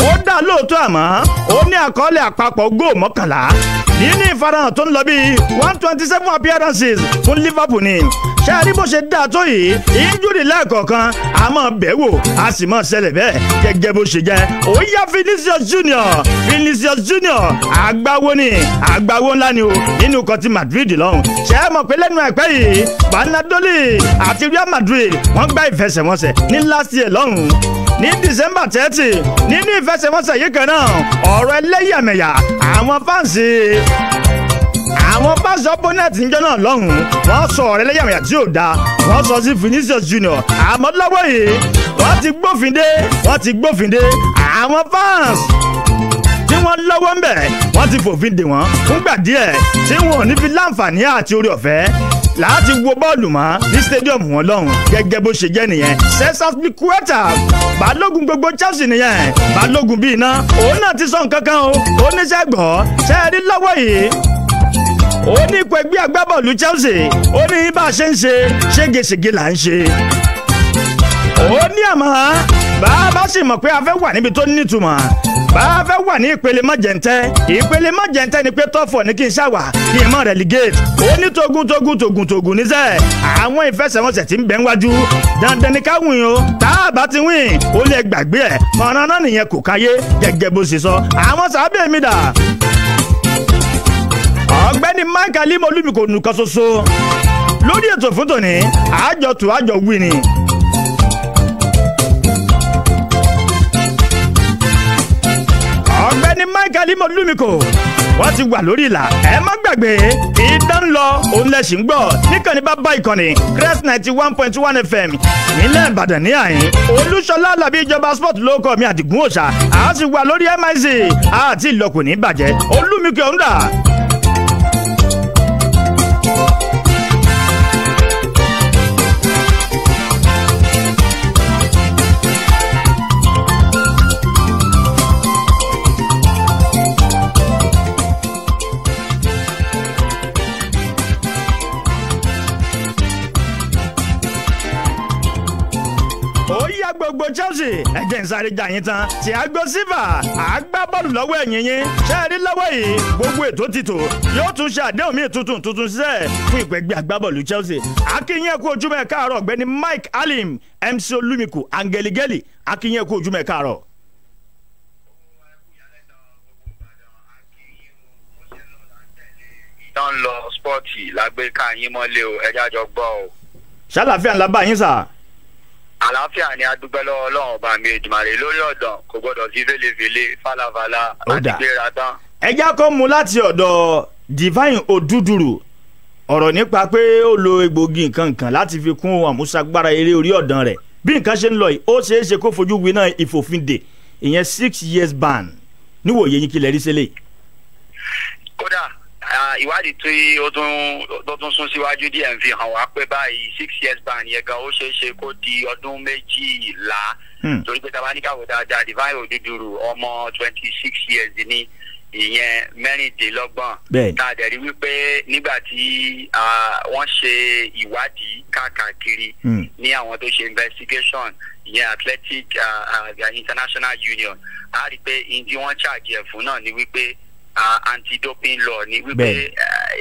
ó dá lóòótọ́ àmọ́ ó ní àkọọ́lẹ̀ àpapọ̀ góò 11 nínú ìfarahàn tó ń lọ bí 127 appearances fún Liverpool ni ṣe rí bó ṣe dáa tó yìí injúrì lẹ́ẹ̀kọ̀ọ̀kan a máa bẹ̀ wò a sì máa ṣẹlẹ̀ bẹ́ẹ̀ gẹ́gẹ́ bó ṣe jẹ́ ó yá Vinicius Junior àgbáwo ni àgbáwo ńlá ni o nínú ikọ̀ ti Madrid lọ́hùn ṣe é mọ̀ pé lẹ́nu àìpẹ́ yìí Valladolid àti Real Madrid wọ́n gbá ìfẹsẹ̀wọnsẹ̀ ní last year lọ́hùn ní December 30 nínú ìfẹsẹ̀wọnsẹ̀ yìí kan náà ọ̀rọ̀ ẹlẹ́yàmẹ̀yà àwọn fáǹsì opponent níjọ́ náà lọ́hùn-ún wọ́n sọ ọ̀rẹ́ lẹ́yàmẹ̀yà tí ò dáa wọ́n sọ sí Vinicius Junior àmọ́ lọ́wọ́ yìí wọ́n ti gbófin dé àwọn fans tí wọ́n lọ́wọ́ ń bẹ̀ wọ́n ti fòfin dè wọ́n fúngbà díẹ̀ tí wọn ò ní fi láǹfààní àti orí ọ̀fẹ́ láti wo bọ́ọ̀lù mọ́ ní stadium wọn lọ́hùn gẹ́gẹ́ bó ṣe jẹ́ nìyẹn. Cesar Azpilicueta balógun gbogbo Chelsea nìyẹn balógun bíi iná òun náà ti sọ nǹkan kan o oníṣẹ́ gbọ́ ṣe é rí lọ́wọ́ yìí ó ní ipò ẹgbẹ́ agbábọ́ọ̀lù Chelsea ó ní bá a ṣe ń ṣe ségesège là ń ṣe ó ní àmọ́ bá a bá sì mọ̀ pé a fẹ́ wà níbi tó nítumọ̀ bá a fẹ́ wà ní ìpele mọ́jẹ̀ntẹ́ ìpele mọ́jẹ̀ntẹ́ ni pé tọ́fọ̀ ní kí n ṣàwà kí n mọ̀ relegate ó ní togun togun togun togun níṣẹ́ àwọn ìfẹsẹ̀wọnsẹ̀ tí ń bẹ níwájú dandan ni ká win o tá a bá ti win ó lè gbàgbé ẹ̀ mọ̀ràn náà nìyẹn kò káyé gẹ́gẹ́ bó ṣe sọ àwọn sàábẹ̀ mi dà ọ̀gbẹ́ni Michael Olúmi kò nìkan ṣoṣo lórí ètò fún tòní àjọ tó àjọ wí ni. Ọ̀gbẹ́ni Michael Olúmikò Wọ́n ti wà lórí ìlà. Ẹ má gbàgbé Ìdán Lọ òun lẹ̀sìn ń gbọ́ níkànnì bàbá ìkànnì Crest 91.1 FM nílẹ̀ Ìbàdàn ní àyín. Olúṣọlá Alábí ìjọba sport ló kọ́ mi Àdìgún Òòṣà. A sì wà lórí MIC àti ìlọkùn ní ìbàjẹ́. Olúmikẹ́ ọ̀hún dà. Gbogbo Chelsea ẹ̀jẹ̀ ń sáré jà yín tán. Thiago Silva agbábọ́ọ̀lù lọ́wọ́ ẹ̀yìn yín ṣe é rí lọ́wọ́ yìí gbogbo ètò ti tò yóò tún ṣe àdéhùn míì tuntun tuntun ṣiṣẹ́ fún ìpẹ́gbẹ́ agbábọ́ọ̀lù Chelsea. Akínyìn ẹ̀kú ojúmọ́ ẹ̀ káàárọ̀ ọ̀gbẹ́ni Mike Alim MC Olúmikù Angeligeli akínyìn ẹ̀kú ojúmọ́ ẹ̀ káàárọ̀. Ìdán Lọ spọ́ọ̀tì lágbèéká yín mọ́lẹ̀ o, ẹja jọ gbọ́ o. Ṣàlàfíà ńlá bá yín sà. Àlàáfíà ni a dúpẹ́ lọ́wọ́ Ọlọ́run ọba mi Èdùmàrè lórí ọ̀dàn kò gbọ́dọ̀ sí fèlèfèlè fàlàfàlà àti gbéra tán. Ẹja kọ́ mu láti ọ̀dọ̀ Divine Odúdúrú ọ̀rọ̀ nípa pé ó lo egbògi nǹkan kan láti fi kún àmúṣagbára eré orí ọ̀dàn rẹ̀. Bí nǹkan ṣe ń lọ yìí ó ṣeé ṣe kó fojú winá ìfòfindè ìyẹn 6 years ban. Níwòye yín kí lẹ rí sílẹ̀. Kódà ìwádìí tí ó tún sún síwájú díẹ̀ ń fi hàn wá pé báyìí 6 years ban yẹn gan ó ṣeé ṣe kó di ọdún 12. Torí pé tábà ní káwọ́ dáadáa Divine Odúdúrú ọmọ 26 years ni ìyẹn 26. Tá a dẹ̀ rí wípé nígbà tí wọ́n ṣe ìwádìí káàkiri ní àwọn tó ṣe investigation ìyẹn Athletic International Union a rí pé ìdí wọ́n charge ẹ̀ fún náà ni wípé anti-doping law ni wípé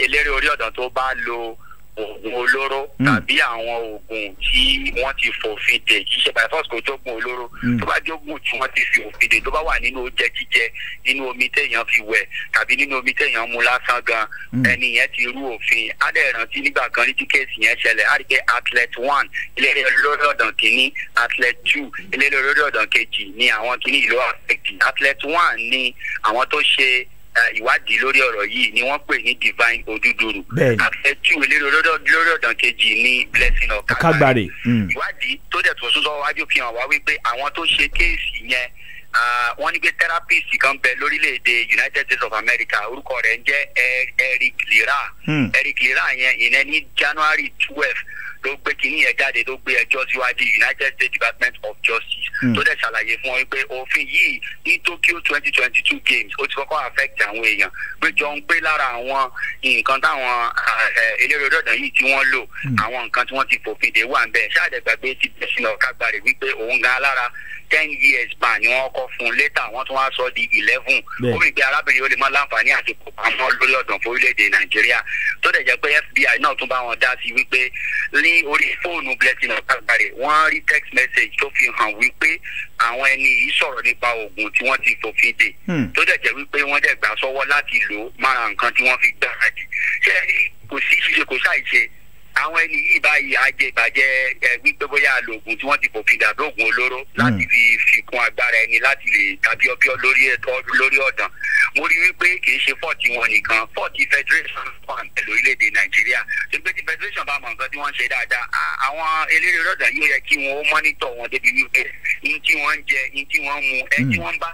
eléré orí ọ̀dàn tó bá lo oògùn olóró tàbí àwọn oògùn tí wọ́n ti fòfin dè, kì í ṣe by force kò jógun olóró, tó bá jógun tí wọ́n ti fi òfin dè tó bá wà nínú oúnjẹ jíjẹ, nínú omi téèyàn fi wẹ̀ tàbí nínú omi téèyàn mu lásán gan, ẹni yẹn ti rú òfin. Á dẹ̀ rántí nígbà kan ní tí kéèsì yẹn ṣẹlẹ̀, á rí pé athlete 1 eléré olórí ọ̀dàn kìíní, athlete 2 eléré olórí ọ̀dàn kejì ni àwọn kìíní ìlú affect. Athlete 1 ni àwọn tó ṣe ìwádìí lórí ọ̀rọ̀ yìí ni wọ́n pè ní Divine Odúdúrú. Athlete 2 eléré lórí ọ̀dàn kejì ní Blessing Ọ̀kàgbàrè. Ìwádìí tó dẹ̀ tún sún sọ́wájú fi hàn wá wípé àwọn tó ṣe kéèsì yẹn wọ́n ní pé therapist kan bẹ lórílẹ̀‐èdè United States of America, orúkọ rẹ̀ ń jẹ́ Eric Lira. Eric Lira yẹn ìyẹn ní January 12 ló gbé kínní yẹn jáde, tó gbé ẹjọ́ síwájú United States Department of Justice, tó dẹ̀ ṣàlàyé fún wọn pé òfin yìí ní Tokyo 2022 Games ó ti kọ́kọ́ affect àwọn èèyàn, pé jọ ń pé lára àwọn nǹkan táwọn eléré ọ̀dàn yìí tí wọ́n lò, àwọn nǹkan tí wọ́n ti fòfin dè wà ń bẹ̀. Ṣáàdẹ̀gbàgbé ti Blessing Ọ̀kàgbàrè wípé òun gan alára 10 years ban ni wọ́n kọ́ fún un, later wọ́n tún wá sọ di 11. Ó rí i pé arábìnrin ó lè má láǹfààní àti kópa mọ́ lórí ọ̀dàn fún orílẹ̀-èdè Nàìjíríà, tó dẹ̀ jẹ́ pé FBI náà tún bá wọn dá sí wípé ní orí fóònù Blessing Ọ̀kàgbàrè wọ́n rí text message tó fi hàn wípé àwọn ẹni yìí sọ̀rọ̀ nípa oògùn tí wọ́n ti fòfin dè, tó dẹ̀ jẹ́ wípé wọ́n dẹ̀ gbà sọ́wọ́ láti lò mára nǹkan tí wọ́n fi gbáradì. Ṣé kò sí ṣíṣe kò ṣàìṣe àwọn ẹni yìí báyìí ajé ìbàjẹ́ ẹ wípé bóyá lògùn tí wọ́n ti fòfin dà lóògùn olóró láti fi fikún agbára ẹni láti lè tàbí ọbíọ́ lórí ọ̀dàn. Mo rí wípé kì í ṣe fọ́ọ̀tì wọn nìkan, fọ́ọ̀tì federation wà ń bẹ lórílẹ̀‐èdè Nàìjíríà. Ṣé pé tí federation bá mọ nǹkan tí wọ́n ń ṣe dáadáa, àwọn eléré ọ̀dàn yóò yẹ kí wọ́n ó mọ́nítọ̀ wọn débi wípé ní tí wọ́n ń jẹ, ní tí wọ́n ń mu, ẹ tí wọ́n ń bá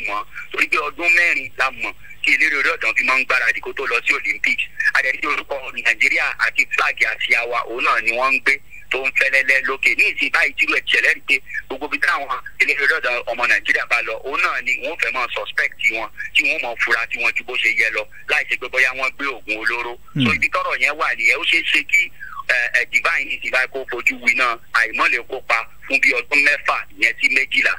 mọ̀, torí pé ọdún 4 la mọ̀ kí eléré orí ọ̀dàn fi máa ń gbáradì kó tó lọ sí Olympics. Adẹ̀rí orúkọ Nàìjíríà àti flag àti àwa òun náà ni wọ́n ń gbé tó ń fẹ́lẹ́lẹ́ lókè ní ìsìn báyìí. Tírú ẹ̀ ṣẹlẹ̀ rí pé gbogbo bí táwọn eléré orí ọ̀dàn ọmọ Nàìjíríà bá lọ, òun náà ni wọ́n fẹ́ máa suspect wọn, tí wọ́n máa fura tí wọ́n ju bó ṣe yẹ lọ, láì ṣe pé bóyá wọ́n gbé oògùn olóró. So ibi tọ́rọ̀ yẹn wà nìyẹn. Ó ṣeé ṣe kí Divine ìsìn kó fojú winá àìmọ́lẹ̀ kópa fún bí ọdún 6 ìyẹn sí 12.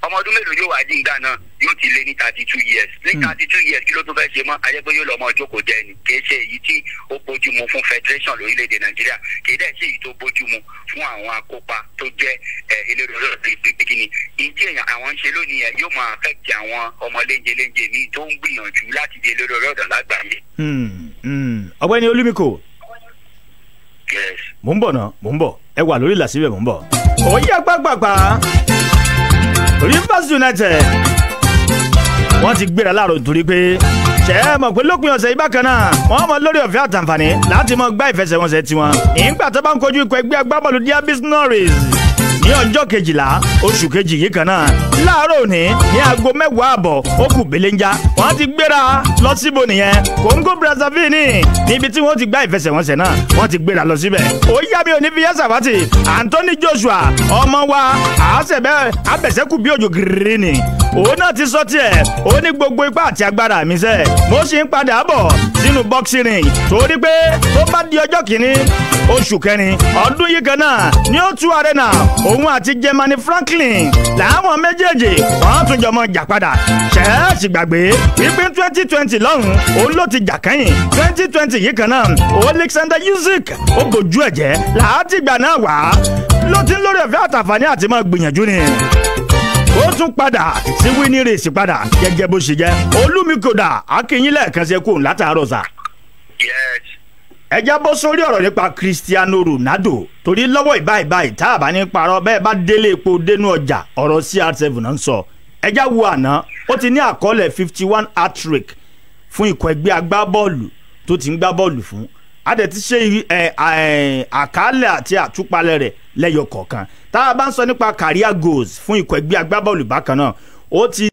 Ọmọ ọdún mélòó yóò wá jí nǹkan náà? Yóò ti lé ní 32 years. Ní 32 years kí ló tún fẹ́ ṣe mọ́? Ayẹ́pẹ́ yóò lọ ọmọ ìjókòó jẹ ni. Kì í ṣe èyí tí ó bójúmu fún federation lórílẹ̀‐èdè Nàìjíríà, kì í dẹ̀ ṣe èyí tó bójúmu fún àwọn akópa tó jẹ́ eléré olóòtú kíni. Ìdí èèyàn àwọn ń ṣe lónìí yẹn yóò máa affect àwọn ọmọ léńjẹ léńjẹ míì tó ń gbìyànjú láti di eléré olóòtú lágbàáyé. Ọ̀gbẹ́ni Olúmikò, mò ń bọ̀ náà, mò ń bọ̀, ẹ wà lórí ìlà síbẹ̀, mò ń bọ̀. Ó yá gbàgbàgbà, Rivers United wọ́n ti gbéra láàárọ̀ nítorí pé Ṣé ẹ mọ̀ pé lópin ọ̀sẹ̀ yìí bákan náà wọ́n mọ lórí ọ̀fẹ́ àtàǹfààní láti mọ gbá ìfẹsẹ̀wọnsẹ̀ tiwọn ìgbà tó bá ń kojú ikọ̀ ẹgbẹ́ agbábọ́ọ̀lù Diabis Norris ní ọjọ́ 12 oṣù kejì yìí kan náà láàárọ̀ òní ní aago 10:30 ó kù belenja wọ́n ti gbéra lọ síbo nìyẹn Congo Brazzaville ní níbi tí wọ́n ti gbá ìfẹsẹ̀wọnsẹ̀ náà wọ́n ti gbéra lọ síbẹ̀. Ó yá mi ò ní fi yá sàwátì Anthony Joshua ọmọ wa àásẹ̀bẹ̀ abẹ̀sẹ̀kù bí òjò gírí ni òun náà ti sọ tiẹ̀ ó ní gbogbo ipá àti agbára mi sẹ́ mo sì ń padà bọ̀ sínú boxing ring torí pé tó bá di ọjọ́ 1 oṣù kẹrin ọdún yìí kan náà ní O2 Arena òun àti Germany Franklin làwọn méjèèjì wọ́n tún jọ mọ́ jà padà. Ṣẹ́ẹ̀sì gbàgbé wípé 2020 lọ́hùn òun ló ti jà kẹ́yìn 2020 yìí kan náà Alexander Usyk ó bójú ẹ̀ jẹ́ látìgbà náà wá ló ti ń lórí ọ̀fẹ́ àtàǹfààní àti máa gbìyànjú ni ó tún padà sí winning race padà gẹ́gẹ́ bó ṣe jẹ́. Olúmikòdà akínyìn lẹ́ẹ̀kan ṣe kóun látàárọ̀ sà. Ẹ já bọ́ sórí ọ̀rọ̀ nípa Cristiano Ronaldo torí lọ́wọ́ ìbáìbáì tá a bá ní parọ́ bẹ́ẹ̀ bá délé epo dénú ọjà ọ̀rọ̀ CR7 náà ń sọ. Ẹ já wo àná ó ti ní àkọọ́lẹ̀ 51 hat-trick fún ikọ̀ ẹgbẹ́ agbábọ́ọ̀lù tó ti ń gbá bọ́ọ̀lù fún. A dẹ̀ ti ṣe àkálẹ̀ àti àtúpalẹ̀ rẹ̀ lẹ́yọ kọ̀ọ̀kan. Tá a bá ń sọ nípa career goals fún ikọ̀ ẹgbẹ́ agbábọ́ọ̀lù bákan náà ó ti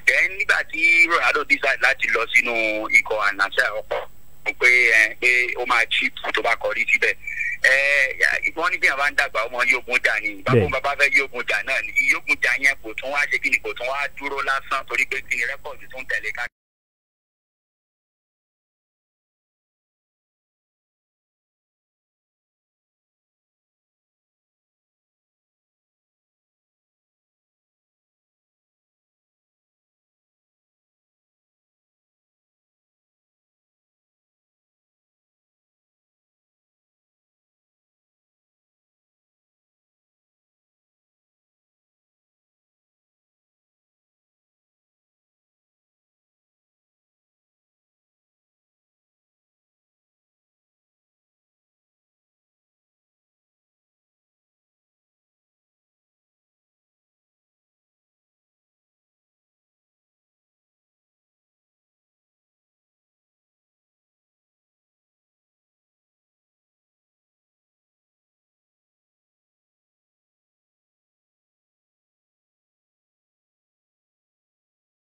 Then nígbà tí Ronaldo decide láti lọ sínú ikọ̀ Al-Nassr ọ̀pọ̀ pé pé ó máa cheap tó bá kọrí síbẹ̀. Wọ́n ní bí àwọn bá ń dàgbà ọmọ yógun jà ni bàbá fẹ́ yógun jà náà ni yógun jà yẹn kò tún wá ṣe kí ni kò tún wá dúró lásán torí pé kí ni rẹ́kọ̀dù tún tẹ̀lé ká.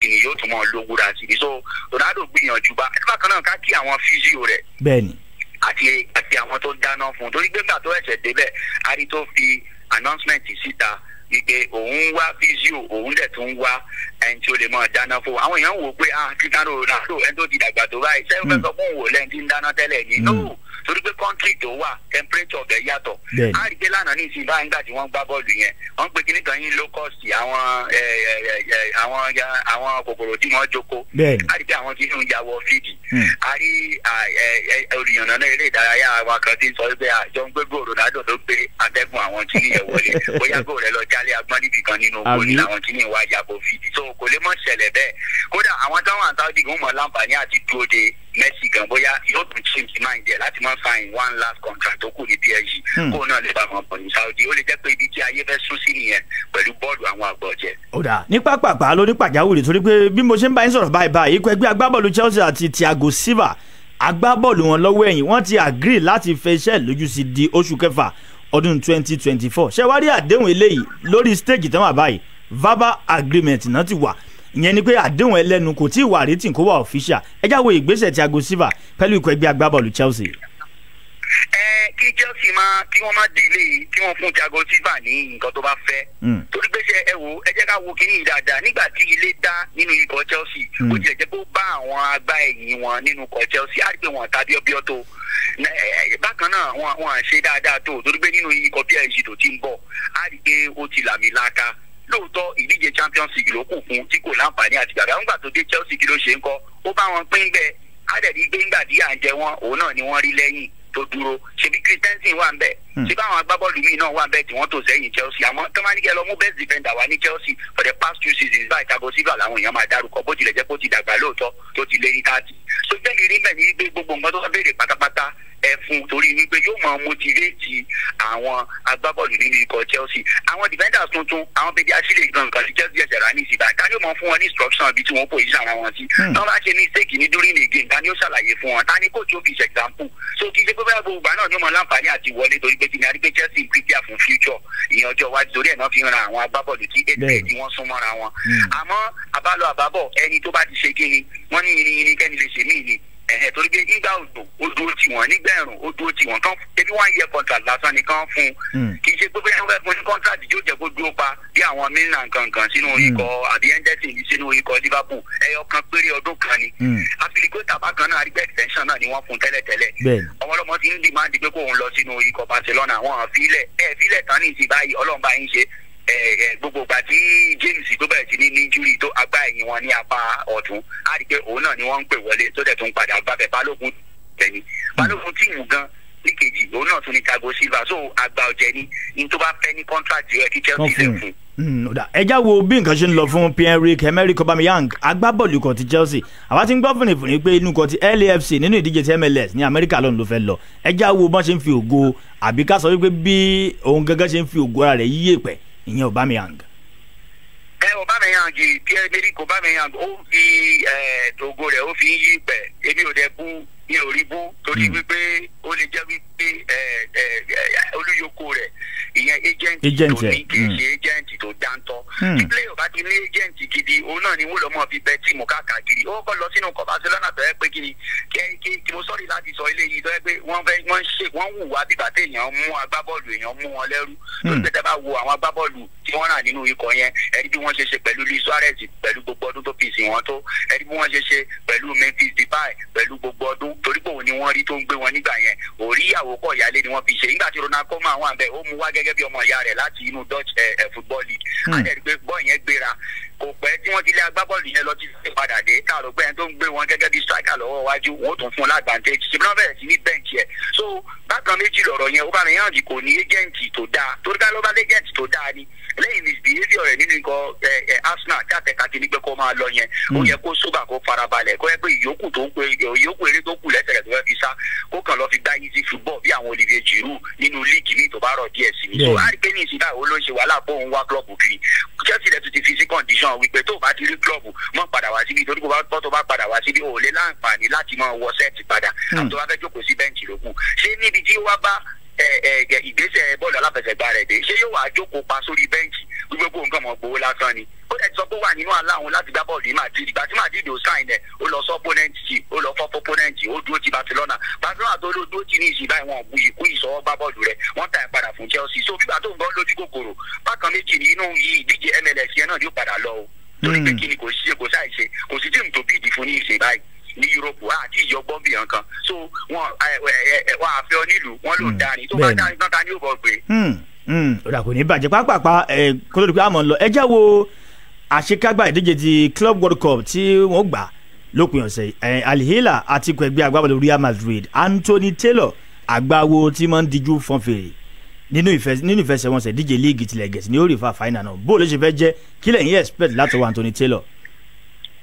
Ni yóò tún mọ lówúra sí i. So Ronaldo gbìyànjú bá bákan náà ká kí àwọn físíò rẹ̀ bẹ́ẹ̀ni àti àwọn tó dáná fún un torí gbégbà tó ẹsẹ̀ débẹ̀ a rí tó fi announcement síta wípé òun wá físíò òun dẹ̀ tún wá ẹni tí ó lè máa dáná fún un. Àwọn èèyàn wò pé Cristiano Ronaldo ẹni tó ti dàgbà tó báyìí sẹ́yìn fẹ́ sọ fún òun lẹ́ni tí ń dáná tẹ́lẹ̀ ní no torí pé country tó wà temperature ọbẹ̀ yàtọ̀. A rí pé lánàá ní ìsìn báyìí nígbà tí wọ́n gbá bọ́ọ̀lù yẹn wọ́n pe kíní kan yín low cost àwọn kòkòrò tí wọ́n jókòó. A rí pé àwọn tí ń ya wọ fídì. A rí olùyànnà náà eré ìdárayá àwọn kan tí ń sọ pé àjọ ń gbé góòlù Ronaldo ló gbé atẹ́gùn àwọn tí ní yẹn wọlé bóyá góòlù rẹ lọ jálé agbọ́n níbì kan nínú góòlù làwọn tí ní wá yàgò fídì. So kò lè mọ̀ ṣẹlẹ̀ bẹ́ẹ̀. Kódà àwọn táwọn àtàwọn ìgbìmọ̀ mọ̀ láǹfààní àti dúró de Messi gan bóyá yóò tún change mind ẹ̀ láti máa sign one last contract tó kù ní PSG kó náà lè bá wọn bọ̀ ní Saudi. Ó lè jẹ́ pé ibi tí ayé fẹ́ sún sí nìyẹn pẹ̀lú bọ́ọ̀lù àwọn àgbọ̀jẹ̀. Ó dà ní pápápá lórí pàjáwìrì torí pé bí mo ṣe ń bá yín sọ̀rọ̀ báyìí báyìí ikọ̀ ẹgbẹ́ agbábọ́ọ̀lù Chelsea àti Thiago Silva agbábọ́ọ̀lù wọn lọ́wọ́ ẹ̀yìn wọ́n ti agree láti fẹ́ iṣẹ́ lójú sí di oṣù kẹfà ọdún 2024. Ṣé wá rí àdéhùn eléyìí lórí stage tán wà báyìí verbal agreement náà ti wà ìyẹn ni pé àdéhùn ẹlẹ́nu kò tí ì wà written kó wà official. Ẹ já wo ìgbésẹ̀ Thiago Silva pẹ̀lú ikọ̀ ẹgbẹ́ agbábọ́ọ̀lù Chelsea. Kí Chelsea máa kí wọ́n má délé kí wọ́n fún Thiago Silva ní nǹkan tó bá fẹ́. Torí pé ṣe ẹ wo, ẹ jẹ́ ká wo kíní dáadáa nígbà tí ilé dá nínú ikọ̀ Chelsea, ó tilẹ̀ jẹ́ kó bá àwọn agbá ẹ̀yìn wọn nínú ikọ̀ Chelsea, á rí pé wọ́n tàbí ọbẹ̀ tó bákan náà wọn à ṣe dáadáa tó, torí pé nínú ikọ̀ PSG tó ti ń bọ̀, á rí pé ó ti làmìlaka. Lóòótọ́ ìdíje Champions League ló kù fún tí kò láǹfààní àti gbàgbà. Ńgbà tó dé Chelsea, kí ló ṣe ń kọ́? Ó bá wọn pín bẹ́ẹ̀. Á dẹ̀ rí pé ńgbà tí à ń jẹ wọn, òun náà ni wọ́n rí lẹ́yìn tó dúró. Ṣebí Christensen wà ń bẹ̀, ṣebí àwọn agbábọ́ọ̀lù míì náà wà ń bẹ̀ tí wọ́n tò sẹ́yìn Chelsea. Àmọ́ tó máa ní kẹ́ lọ mú best defender wá ní Chelsea for the past 2 seasons báyìí, Thiago Silva làwọn èèyàn máa dárúkọ, bó tilẹ̀ jẹ́ kó ti dàgbà lóòótọ́, tó ti lé ní 30. So bẹ́ẹ̀ rí bẹ́ẹ̀ ni pé gbogbo nǹkan tó bá béèrè pátápátá ẹ fún, torí wípé yóò máa motivate àwọn agbábọ́ọ̀lù nínú ikọ̀ Chelsea. Àwọn defenders tuntun, àwọn bèbí asílẹ̀ gan kan sí Chelsea ẹ̀sẹ̀ rà ní ìsìnbà, ta ni ó máa fún wọn ní instruction ibi tí wọ́n position ara wọn sí? Tí wọ́n bá ṣe mistake ní during the game, ta ni ó ṣàlàyé fún wọn? Ta ni coach ó fi ṣe example? So kì í ṣe pé bóyá gbogbo ìgbà náà ni ó máa láǹfààní àti wọlé, torí pé kí ni, a rí pé Chelsea ń prepare fún future, ìyẹn ọjọ́ iwájú, torí ẹ̀ náà fi ń ra àwọn agbábọ́ọ̀lù tí ètò tí wọ́n sún mọ́ra wọn. Àmọ́ àbálọ àbábọ̀, ẹni tó bá ti ṣe kí ni wọ́n ní irin irin kẹ́ni lè ṣe míì ni ẹ̀hẹ̀, torí pé nígbà òjò ó dúró tì wọ́n, nígbà ẹ̀rùn ó dúró tì wọ́n. Kán ebi 1 year contract lásán ni kán fún un. Kì í ṣe pé bóyá wọ́n fẹ́ fún ní contract yóò jẹ́ kó dúró pa bí àwọn Milan kankan sínú ikọ̀ àbí Henderson sínú ikọ̀ Liverpool. Ẹyọ kan péré, ọdún kan ni. Azpilicueta bákan náà, àrígbẹ́ extension náà ni wọ́n fún tẹ́lẹ̀tẹ́lẹ̀. Ọmọlọ́mọ ti ń demand pé kóun lọ sínú ikọ̀ Barcelona, wọn àfilẹ̀ ẹ̀ fílẹ̀ tán ní ìsìn báyìí. Ọlọ́run bá yín ṣe. Gbogbo ìgbà tí James tó bẹ̀rẹ̀ sí ní injury tó agbá ẹ̀yìn wọn ní apá ọ̀tún, á rí i pé òun náà ni wọ́n ń pè wọlé, tó dẹ̀ tún padà gbábẹ́. Balógun tẹ̀ni balógun tíìmù gan ní kejì, òun náà tún ní Thiago Silva. So àgbà ọ̀jẹ̀ ni ní tó bá fẹ́ ní contract rẹ̀ kí Chelsea lè fún. Ẹ já wo bí nǹkan ṣe ń lọ fún Pierre-Emerick Aubameyang, agbábọ́ọ̀lù ikọ̀ ti Chelsea. Àwa ti ń gbọ́ fúnni pé inú ikọ̀ ti LAFC nínú ìdíje ti MLS ní Amẹ́ríkà lọ́nà ló fẹ́ lọ. Ẹ já wo bọ́n ṣe ń fi ògo, àbí ká sọ wípé bí òun gángan ṣe ń fi ògo ara rẹ̀ yíyè pẹ̀, ìyẹn Aubameyang. Ẹ Aubameyang, Pierre-Emerick Aubameyang, ó fi ògo rẹ̀ ó fi ń yí pẹ̀. Èmi ò dẹ̀ bú, mi ò rí bú, torí wípé ó lè jẹ́ wípé olùyókù rẹ̀, ìyẹn agent tó ní, kì í ṣe agent tó dáńtọ́. Tí player bá ti ní agent gidi, òun náà ni wọ́n lọ́ mọ́ fi bẹ tíìmù káàkiri. Ó kọ́ lọ sínú kọ́ Barcelona tó yẹ pé kí ni kí mo sọ́ọ̀rì láti sọ eléyìí, tó yẹ pé wọ́n fẹ́ wọ́n ṣe wọ́n wù wá bíbà tí èèyàn mú agbábọ́ọ̀lù, èèyàn mú wọn lẹ́rú. Tó ń tẹ́tẹ́ bá wo àwọn agbábọ́ọ̀lù tí wọ́n rà nínú ikọ̀ yẹn, ẹni bí wọ́n ṣe ṣe pẹ̀lú Luis Suarez pẹ̀lú gbogbo ọdún tó fi sìn wọ́n tó, ẹni bí wọ́n ṣe ṣe pẹ̀lú Memphis Depay pẹ̀lú gbogbo ọdún, torí pé òun ni wọ́n rí tó ń gbé wọn nígbà yẹn. Òrí ìyàwó kọ̀ ìyálé ni wọ́n fi ṣe. Nígbà tí Ronald Koeman wà bẹ́ẹ̀, ó mú wá gẹ́gẹ́ bí ọmọ ìyá rẹ̀ láti inú Dutch football league. Á dẹ̀ rí pé bọ́ọ̀ yẹn gbéra. Kò pẹ́ tí wọ́n ti lé agbábọ́ọ̀lù yẹn lọ tí padà dé káàró pé ẹni tó ń gbé wọn gẹ́gẹ́ bí striker lọ́wọ́ wájú, wọn ó tún fún un l'advantage, ṣùgbọ́n wọ́n bẹ̀rẹ̀ sí ní bench yẹn. So bákan méjì lọ̀rọ̀ yẹn. Aubameyang kò ní agent tó dáa, torí ká ló bá ní agent tó dáa ni, lẹ́yìn misbehaviour rẹ̀ nínú ikọ̀ Arsenal tí àtẹ̀ka ti ní pé kó máa lọ yẹn, ó yẹ kó sóbà, kó farabalẹ̀, kó yẹ pé ìyókù tó ń pe ìyókù eré tó kù lẹ́sẹ̀ rẹ̀ tó fẹ́ fi sá, kó kàn lọ fi gbá easy football bí àwọn Olivier Giroud nínú líìgì míì tó bá rọ̀ díẹ̀ sí ni. So á rí pé ní ìsìn báyìí, ó ló ń ṣe wàhálà pé òun wá club kiri. Chelsea rẹ̀ tún ti fi sí condition wípé tó o bá ti rí club, mọ́ padà wá síbi, torí kó bá tó bá padà wá síbi, ò lè láǹfààní láti máa wọ set padà, àti tó bá fẹ́ jókòó sí bẹ́ǹchì lókù. Ṣé níbi tí ó wá bá ìgbésẹ̀ bọ́ọ̀lù aláfẹsẹ̀gbá rẹ̀ dé, ṣé yóò wá jókòó pa sórí bẹ́ǹchì wípé kó nǹkan mọ̀ gbowó lásán ni? Ó dẹ̀ ti sọ pé ó wà nínú àlá òun láti gbá bọ́ọ̀lù ní Madrid. Ìgbà tí Madrid ò sign ẹ̀, ó lọ sọ opponent sí, ó lọ fọ́ opponent, ó dúró ti Barcelona. Barcelona tó ló dúró ti ní ìsìn báyìí, wọn bu ìkú ìsọwọ́ gbá bọ́ọ̀lù rẹ̀, wọ́n tà ẹ̀ padà fún Chelsea. So bígbà tó ń gbọ́ lójú kòkòrò, bákan méjì ní inú ìdíje MLS yẹn náà yóò padà lọ o, torí pé kí ni, kò sí, kò sáì ṣe, kò sí tíìmù tó bid fún ní ìsìn báyìí ní Europe àti ìyọgbọ́n bì kan. So wọn wọn àfẹ́ ọ nílùú wọn ló dáni tó bá dáni tán, ta ni yóò bọ̀ gbé? Ó dà, kò ní bàjẹ́. Pápápá kó tó di pé àmọ́ lọ, ẹ jẹ́ wo àṣekágbá ìdíje ti Club World Cup tí wọ́n gbà lópin ọ̀sẹ̀. Al Hilal àti ikọ̀ ẹgbẹ́ agbábọ́ọ̀lù Real Madrid. Anthony Taylor, àgbáwo tí máa ń díjú fọ́n fèrè nínú ìfẹsẹ̀wọnsẹ̀ díje líìgì tilẹ̀ Gẹ̀ẹ́sì, ní ó rí fa final náà. Bó ló ṣe fẹ́ jẹ́? Kí lẹ̀yin expect látọwọ́ Anthony Taylor?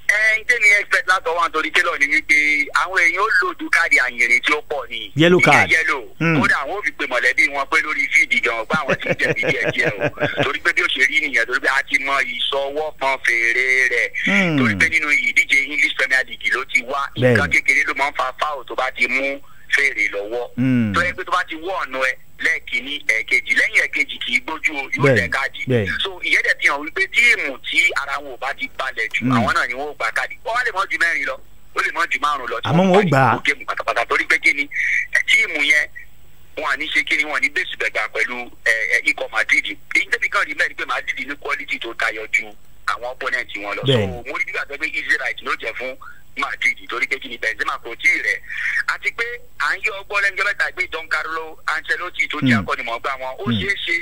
Ẹ ń tẹ́mi expect látọwọ́ Anthony Taylor ni wípé àwọn èèyàn ó lòdù káàdì àyìnrìn tí ó pọ̀ ni. Yellow card. Yellow. Kódà àwọn ò fi pe mọ̀lẹ́bí wọn pé lórí field gan pé àwọn ti ń jẹ̀bi díẹ̀ díẹ̀ o, torí pé bí ó ṣe rí nìyẹn, torí pé a ti mọ ìsọwọ́ kan fèrè rẹ̀, torí pé nínú ìdíje English Premier League ló ti wá. Nǹkan kékeré ló máa ń fa foul tó bá ti mú fèrè lọ́wọ́, tó yẹ pé tó bá ti wọ́ ọ̀nà ẹ lẹ́ẹ̀kínní, ẹ̀ẹ̀kejì, lẹ́yìn ẹ̀ẹ̀kejì kì í gbójú o, yóò tẹ káàdì. So ìyẹn dẹ̀ fi hàn wípé tíìmù tí ara wọn ò bá ti balẹ̀ jù, àwọn náà ni wọ́n ò gba káàdì. Wọ́n wá lè mọ́ ju mẹ́rin lọ, ó lè mọ́ ju márùn lọ. Àmọ́ wọn ó gbà á. Géèmù pátápátá, torí pé kí ni, tíìmù yẹn wọn Wọn ní ṣe kí ni wọn ní bẹ́sù bẹ̀gbà pẹ̀lú ikọ̀ Madrid. Èyí tẹ́bi kan rí mẹ́rin pé Madrid ní quality tó tayọ ju àwọn opponent wọn lọ. So mo rí bí àgbẹ̀ pé easy right ló jẹ́ fún Madrid torí pé kí ni Benzema kò tí ì rẹ̀, àti pé à ń yọ ọgbọ́n lẹ́nu mẹ́ta pé Don Carlo Ancelotti tó jẹ́ akọ́nimọ̀ọ́gbá wọn, ó ṣeé ṣe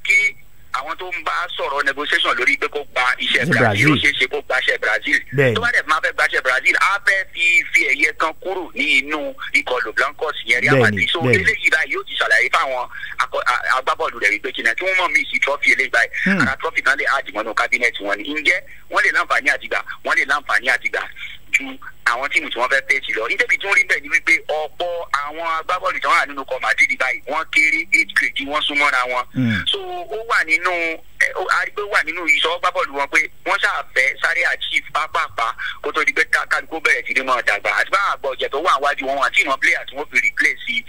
kí àwọn tó ń bá sọ̀rọ̀ negotiation lórí pé kó gba iṣẹ́ Brazil, ó ṣeé ṣe kó gba iṣẹ́ Brazil. Tó bá dẹ̀ máa fẹ́ gba iṣẹ́ Brazil, á fẹ́ fi ẹ̀yẹ kan kúrò ní inú ikọ̀ Los Blancos yẹn Real Madrid. So eléyìí báyìí yóò ti ṣàlàyé fáwọn agbábọ́ọ̀lù rẹ̀ wípé kí ni kí wọ́n mọ̀ mí sí trọ́fì eléyìí báyìí, ara trọ́fì kan lè àdìmọ́nù kábínẹ̀tì wọn ni. Ǹjẹ́ wọ́n lè láǹfààní àtìgbà, wọ́n lè láǹfààní àtìgbà ju àwọn tíìmù tí wọ́n fẹ́ fèsì lọ. Nítorí tí wọ́n rí bẹ́ẹ̀ ni wípé ọ̀pọ̀ àwọn agbábọ́ọ̀lù tí wọ́n wà nínú ikọ̀ Madrid báyìí wọ́n kéré, age grade wọ́n súnmọ́ra wọn. So ó wà nínú arígbé wà nínú ìṣọ́ agbábọ́ọ̀lù wọn pé wọ́n ṣàfẹ́ sáré achieve pápápá kó tó di pé kálukú bẹ̀rẹ̀ sí ní mọ́ dàgbà. Àti báwọn àgbà ọ̀jẹ̀ tó wà wájú wọn àti ìwọ̀n player tí wọ́n fi replace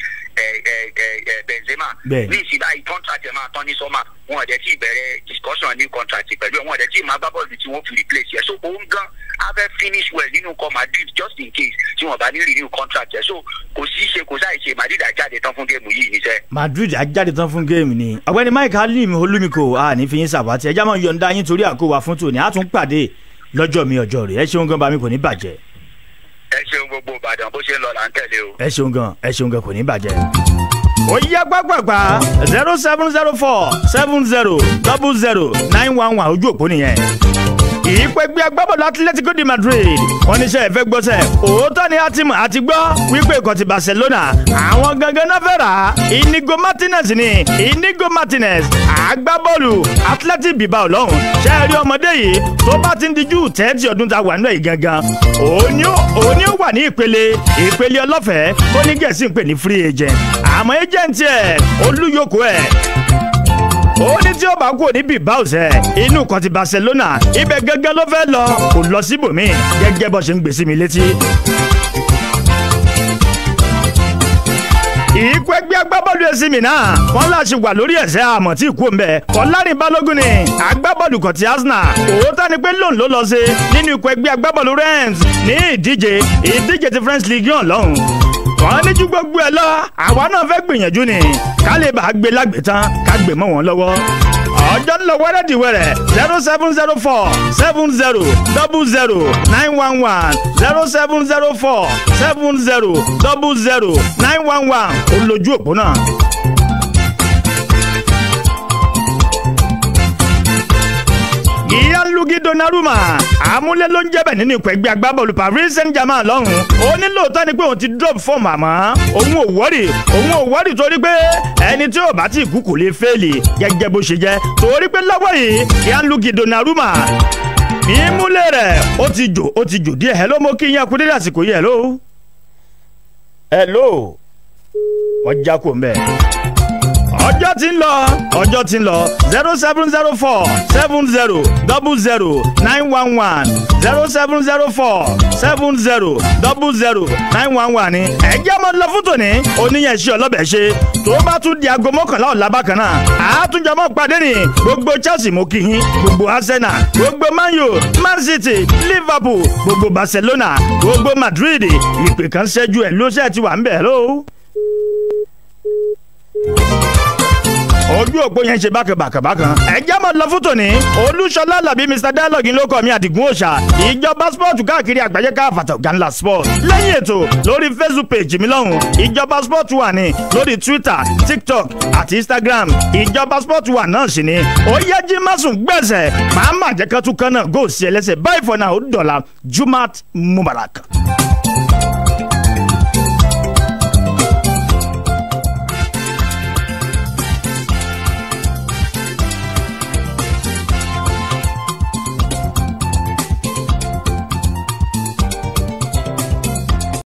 Benzema ní ìsìn báyìí contract ẹ̀ máa tán ní sọ́mà, wọn ò dẹ̀ tí ì bẹ̀rẹ̀ discussion ní contract pẹ̀lú ẹ̀, wọn ò dẹ̀ tí ì máa gbá bọ́ọ̀lù tí wọ́n fi replace ẹ̀. So òun gan a fẹ́ finish well nínú ikọ̀ Madrid just in case tí wọ́n bá ní renew contract ẹ̀. So kò sí ṣe kò sáì ṣe Madrid àjáde tán fún géèmù yìí níṣẹ́. Madrid àjáde tán fún géèmù ni. Ọ̀gbẹ́ni Mike Halim Olúmikò a ní fi yín sàwátì, ẹjá máa yọ̀ǹda yín torí àkówá fún tòní, a tún pàdé lọ́jọ́ mi ọjọ́ rẹ̀. Ẹ ṣeun gan, bá mi kò ní bàjẹ́. Ẹ ṣeun, gbogbo Ìbàdàn bó ṣe ń lọ là ń tẹ̀lé o. Ẹ ṣeun gan, kò ní bàjẹ́. Ó yá gbàgbàgbà 0704 70 00 911 ojú òpó nìyẹn. Ìpẹ́gbẹ́ agbábọ́ọ̀lù Atletico de Madrid wọ́n ní sẹ́ ẹ̀fẹ́ gbọ́sẹ̀ òótọ́ ni a ti mọ̀ àti gbọ́ wípé ikọ̀ ti Barcelona àwọn gangan náà fẹ́ rà á. Inigo Martinez ni, Inigo Martinez agbábọ́ọ̀lù Athletic Bilbao lọ́hùn. Ṣé ẹ rí ọmọdé yìí tó bá ti ń dijú 30 ọdún ta wà nínú ẹ̀ gangan, òun ni ó wà ní ìpele ọlọ́fẹ̀ẹ́ tó ní Gẹ̀ẹ́sì ń pè ní free agent. Àmọ́ agent ẹ̀ olúyòkó ẹ̀ ó ní tí ó bá kú ní Bilbao sẹ́ inú kan ti Barcelona ibẹ̀ gẹ́gẹ́ ló fẹ́ lọ, kò lọ síbòmíì gẹ́gẹ́ bó ṣe ń gbèsè mi létí. Ìkú ẹgbẹ́ agbábọ́ọ̀lù AC Milan wọ́n láti wà lórí ẹ̀sẹ̀ àmọ́ tí ìkú òǹbẹ Fọlárin Balógun ni agbábọ́ọ̀lù kan ti Arsenal. Òótọ́ ni pé lóun ló lọ sí nínú ikú ẹgbẹ́ agbábọ́ọ̀lù Rennes ní ìdíje ti French League 1 lọ́hùn. Wọ́n ní ju gbogbo ẹ̀ lọ, àwa náà fẹ́ gbìyànjú ni ká lè bá a gbé lágbètán ká gbé mọ́ wọn lọ́wọ́. Ọjọ́ ń lọ wẹ́rẹ́dìwẹ́rẹ́ 0704 70 00 911 0704 70 00 911 olójú òpó náà. Gianluigi Donnarumma àmúlẹ̀ ló ń jẹ́bẹ̀ nínú ikọ̀ ẹgbẹ́ agbábọ́ọ̀lù Paris Saint-Germain lọ́hùn. Ó ní lóòótọ́ ni pé òun ti drop form àmọ́ òun ò wọ́rì torí pé ẹni tí ò bá ti kú kò lè fẹ́ẹ̀lì gẹ́gẹ́ bó ṣe jẹ́, torí pé lọ́wọ́ yìí Gianluigi Donnarumma ìmúlẹ̀ rẹ̀ ó ti jò díẹ̀. Hello, mo kí yín akúndé àsìkò yìí. Hello, wọ́n já kó mbẹ́. Ọjọ́ tí ń lọ 0704 70 00 911 0704 70 00 911 ni. Ẹ̀jẹ̀ mọ́ lọ fún tòní oníyẹn ṣe ọlọ́bẹ̀ ṣe tó bá tún di aago 11 ọ̀la bákan náà àtúnjọ mọ́ pàdé ní gbogbo Chelsea mo kí yín, gbogbo Arsenal, gbogbo Man U, Man City, Liverpool, gbogbo Barcelona, gbogbo Madrid. Ìpè kan ṣẹ́jú ẹ̀ ló ṣe ti wà ń bẹ̀ lóo. Ojú òpó yẹn ṣe bákan. Ẹjẹ́ mọ̀ lọ fún tòní. Olúṣọlá Àlàbí Mr Dialogue ló kọ́ mi, Àdìgún Òòṣà ìjọba sport káàkiri àgbáyé káfàtà ọ̀gá ńlá sport. Lẹ́yìn ètò lórí Facebook page mi lọ́hùn ìjọba sport wà ní lórí Twitter, TikTok àti Instagram ìjọba sport wà náà sì ni. Ó yẹ jí másùn gbẹ̀sẹ̀ màá má jẹ́ kán tún kán náà góòsì ẹlẹ́sẹ̀. Bye for now, ó dọ̀la. Jumat Mubarak.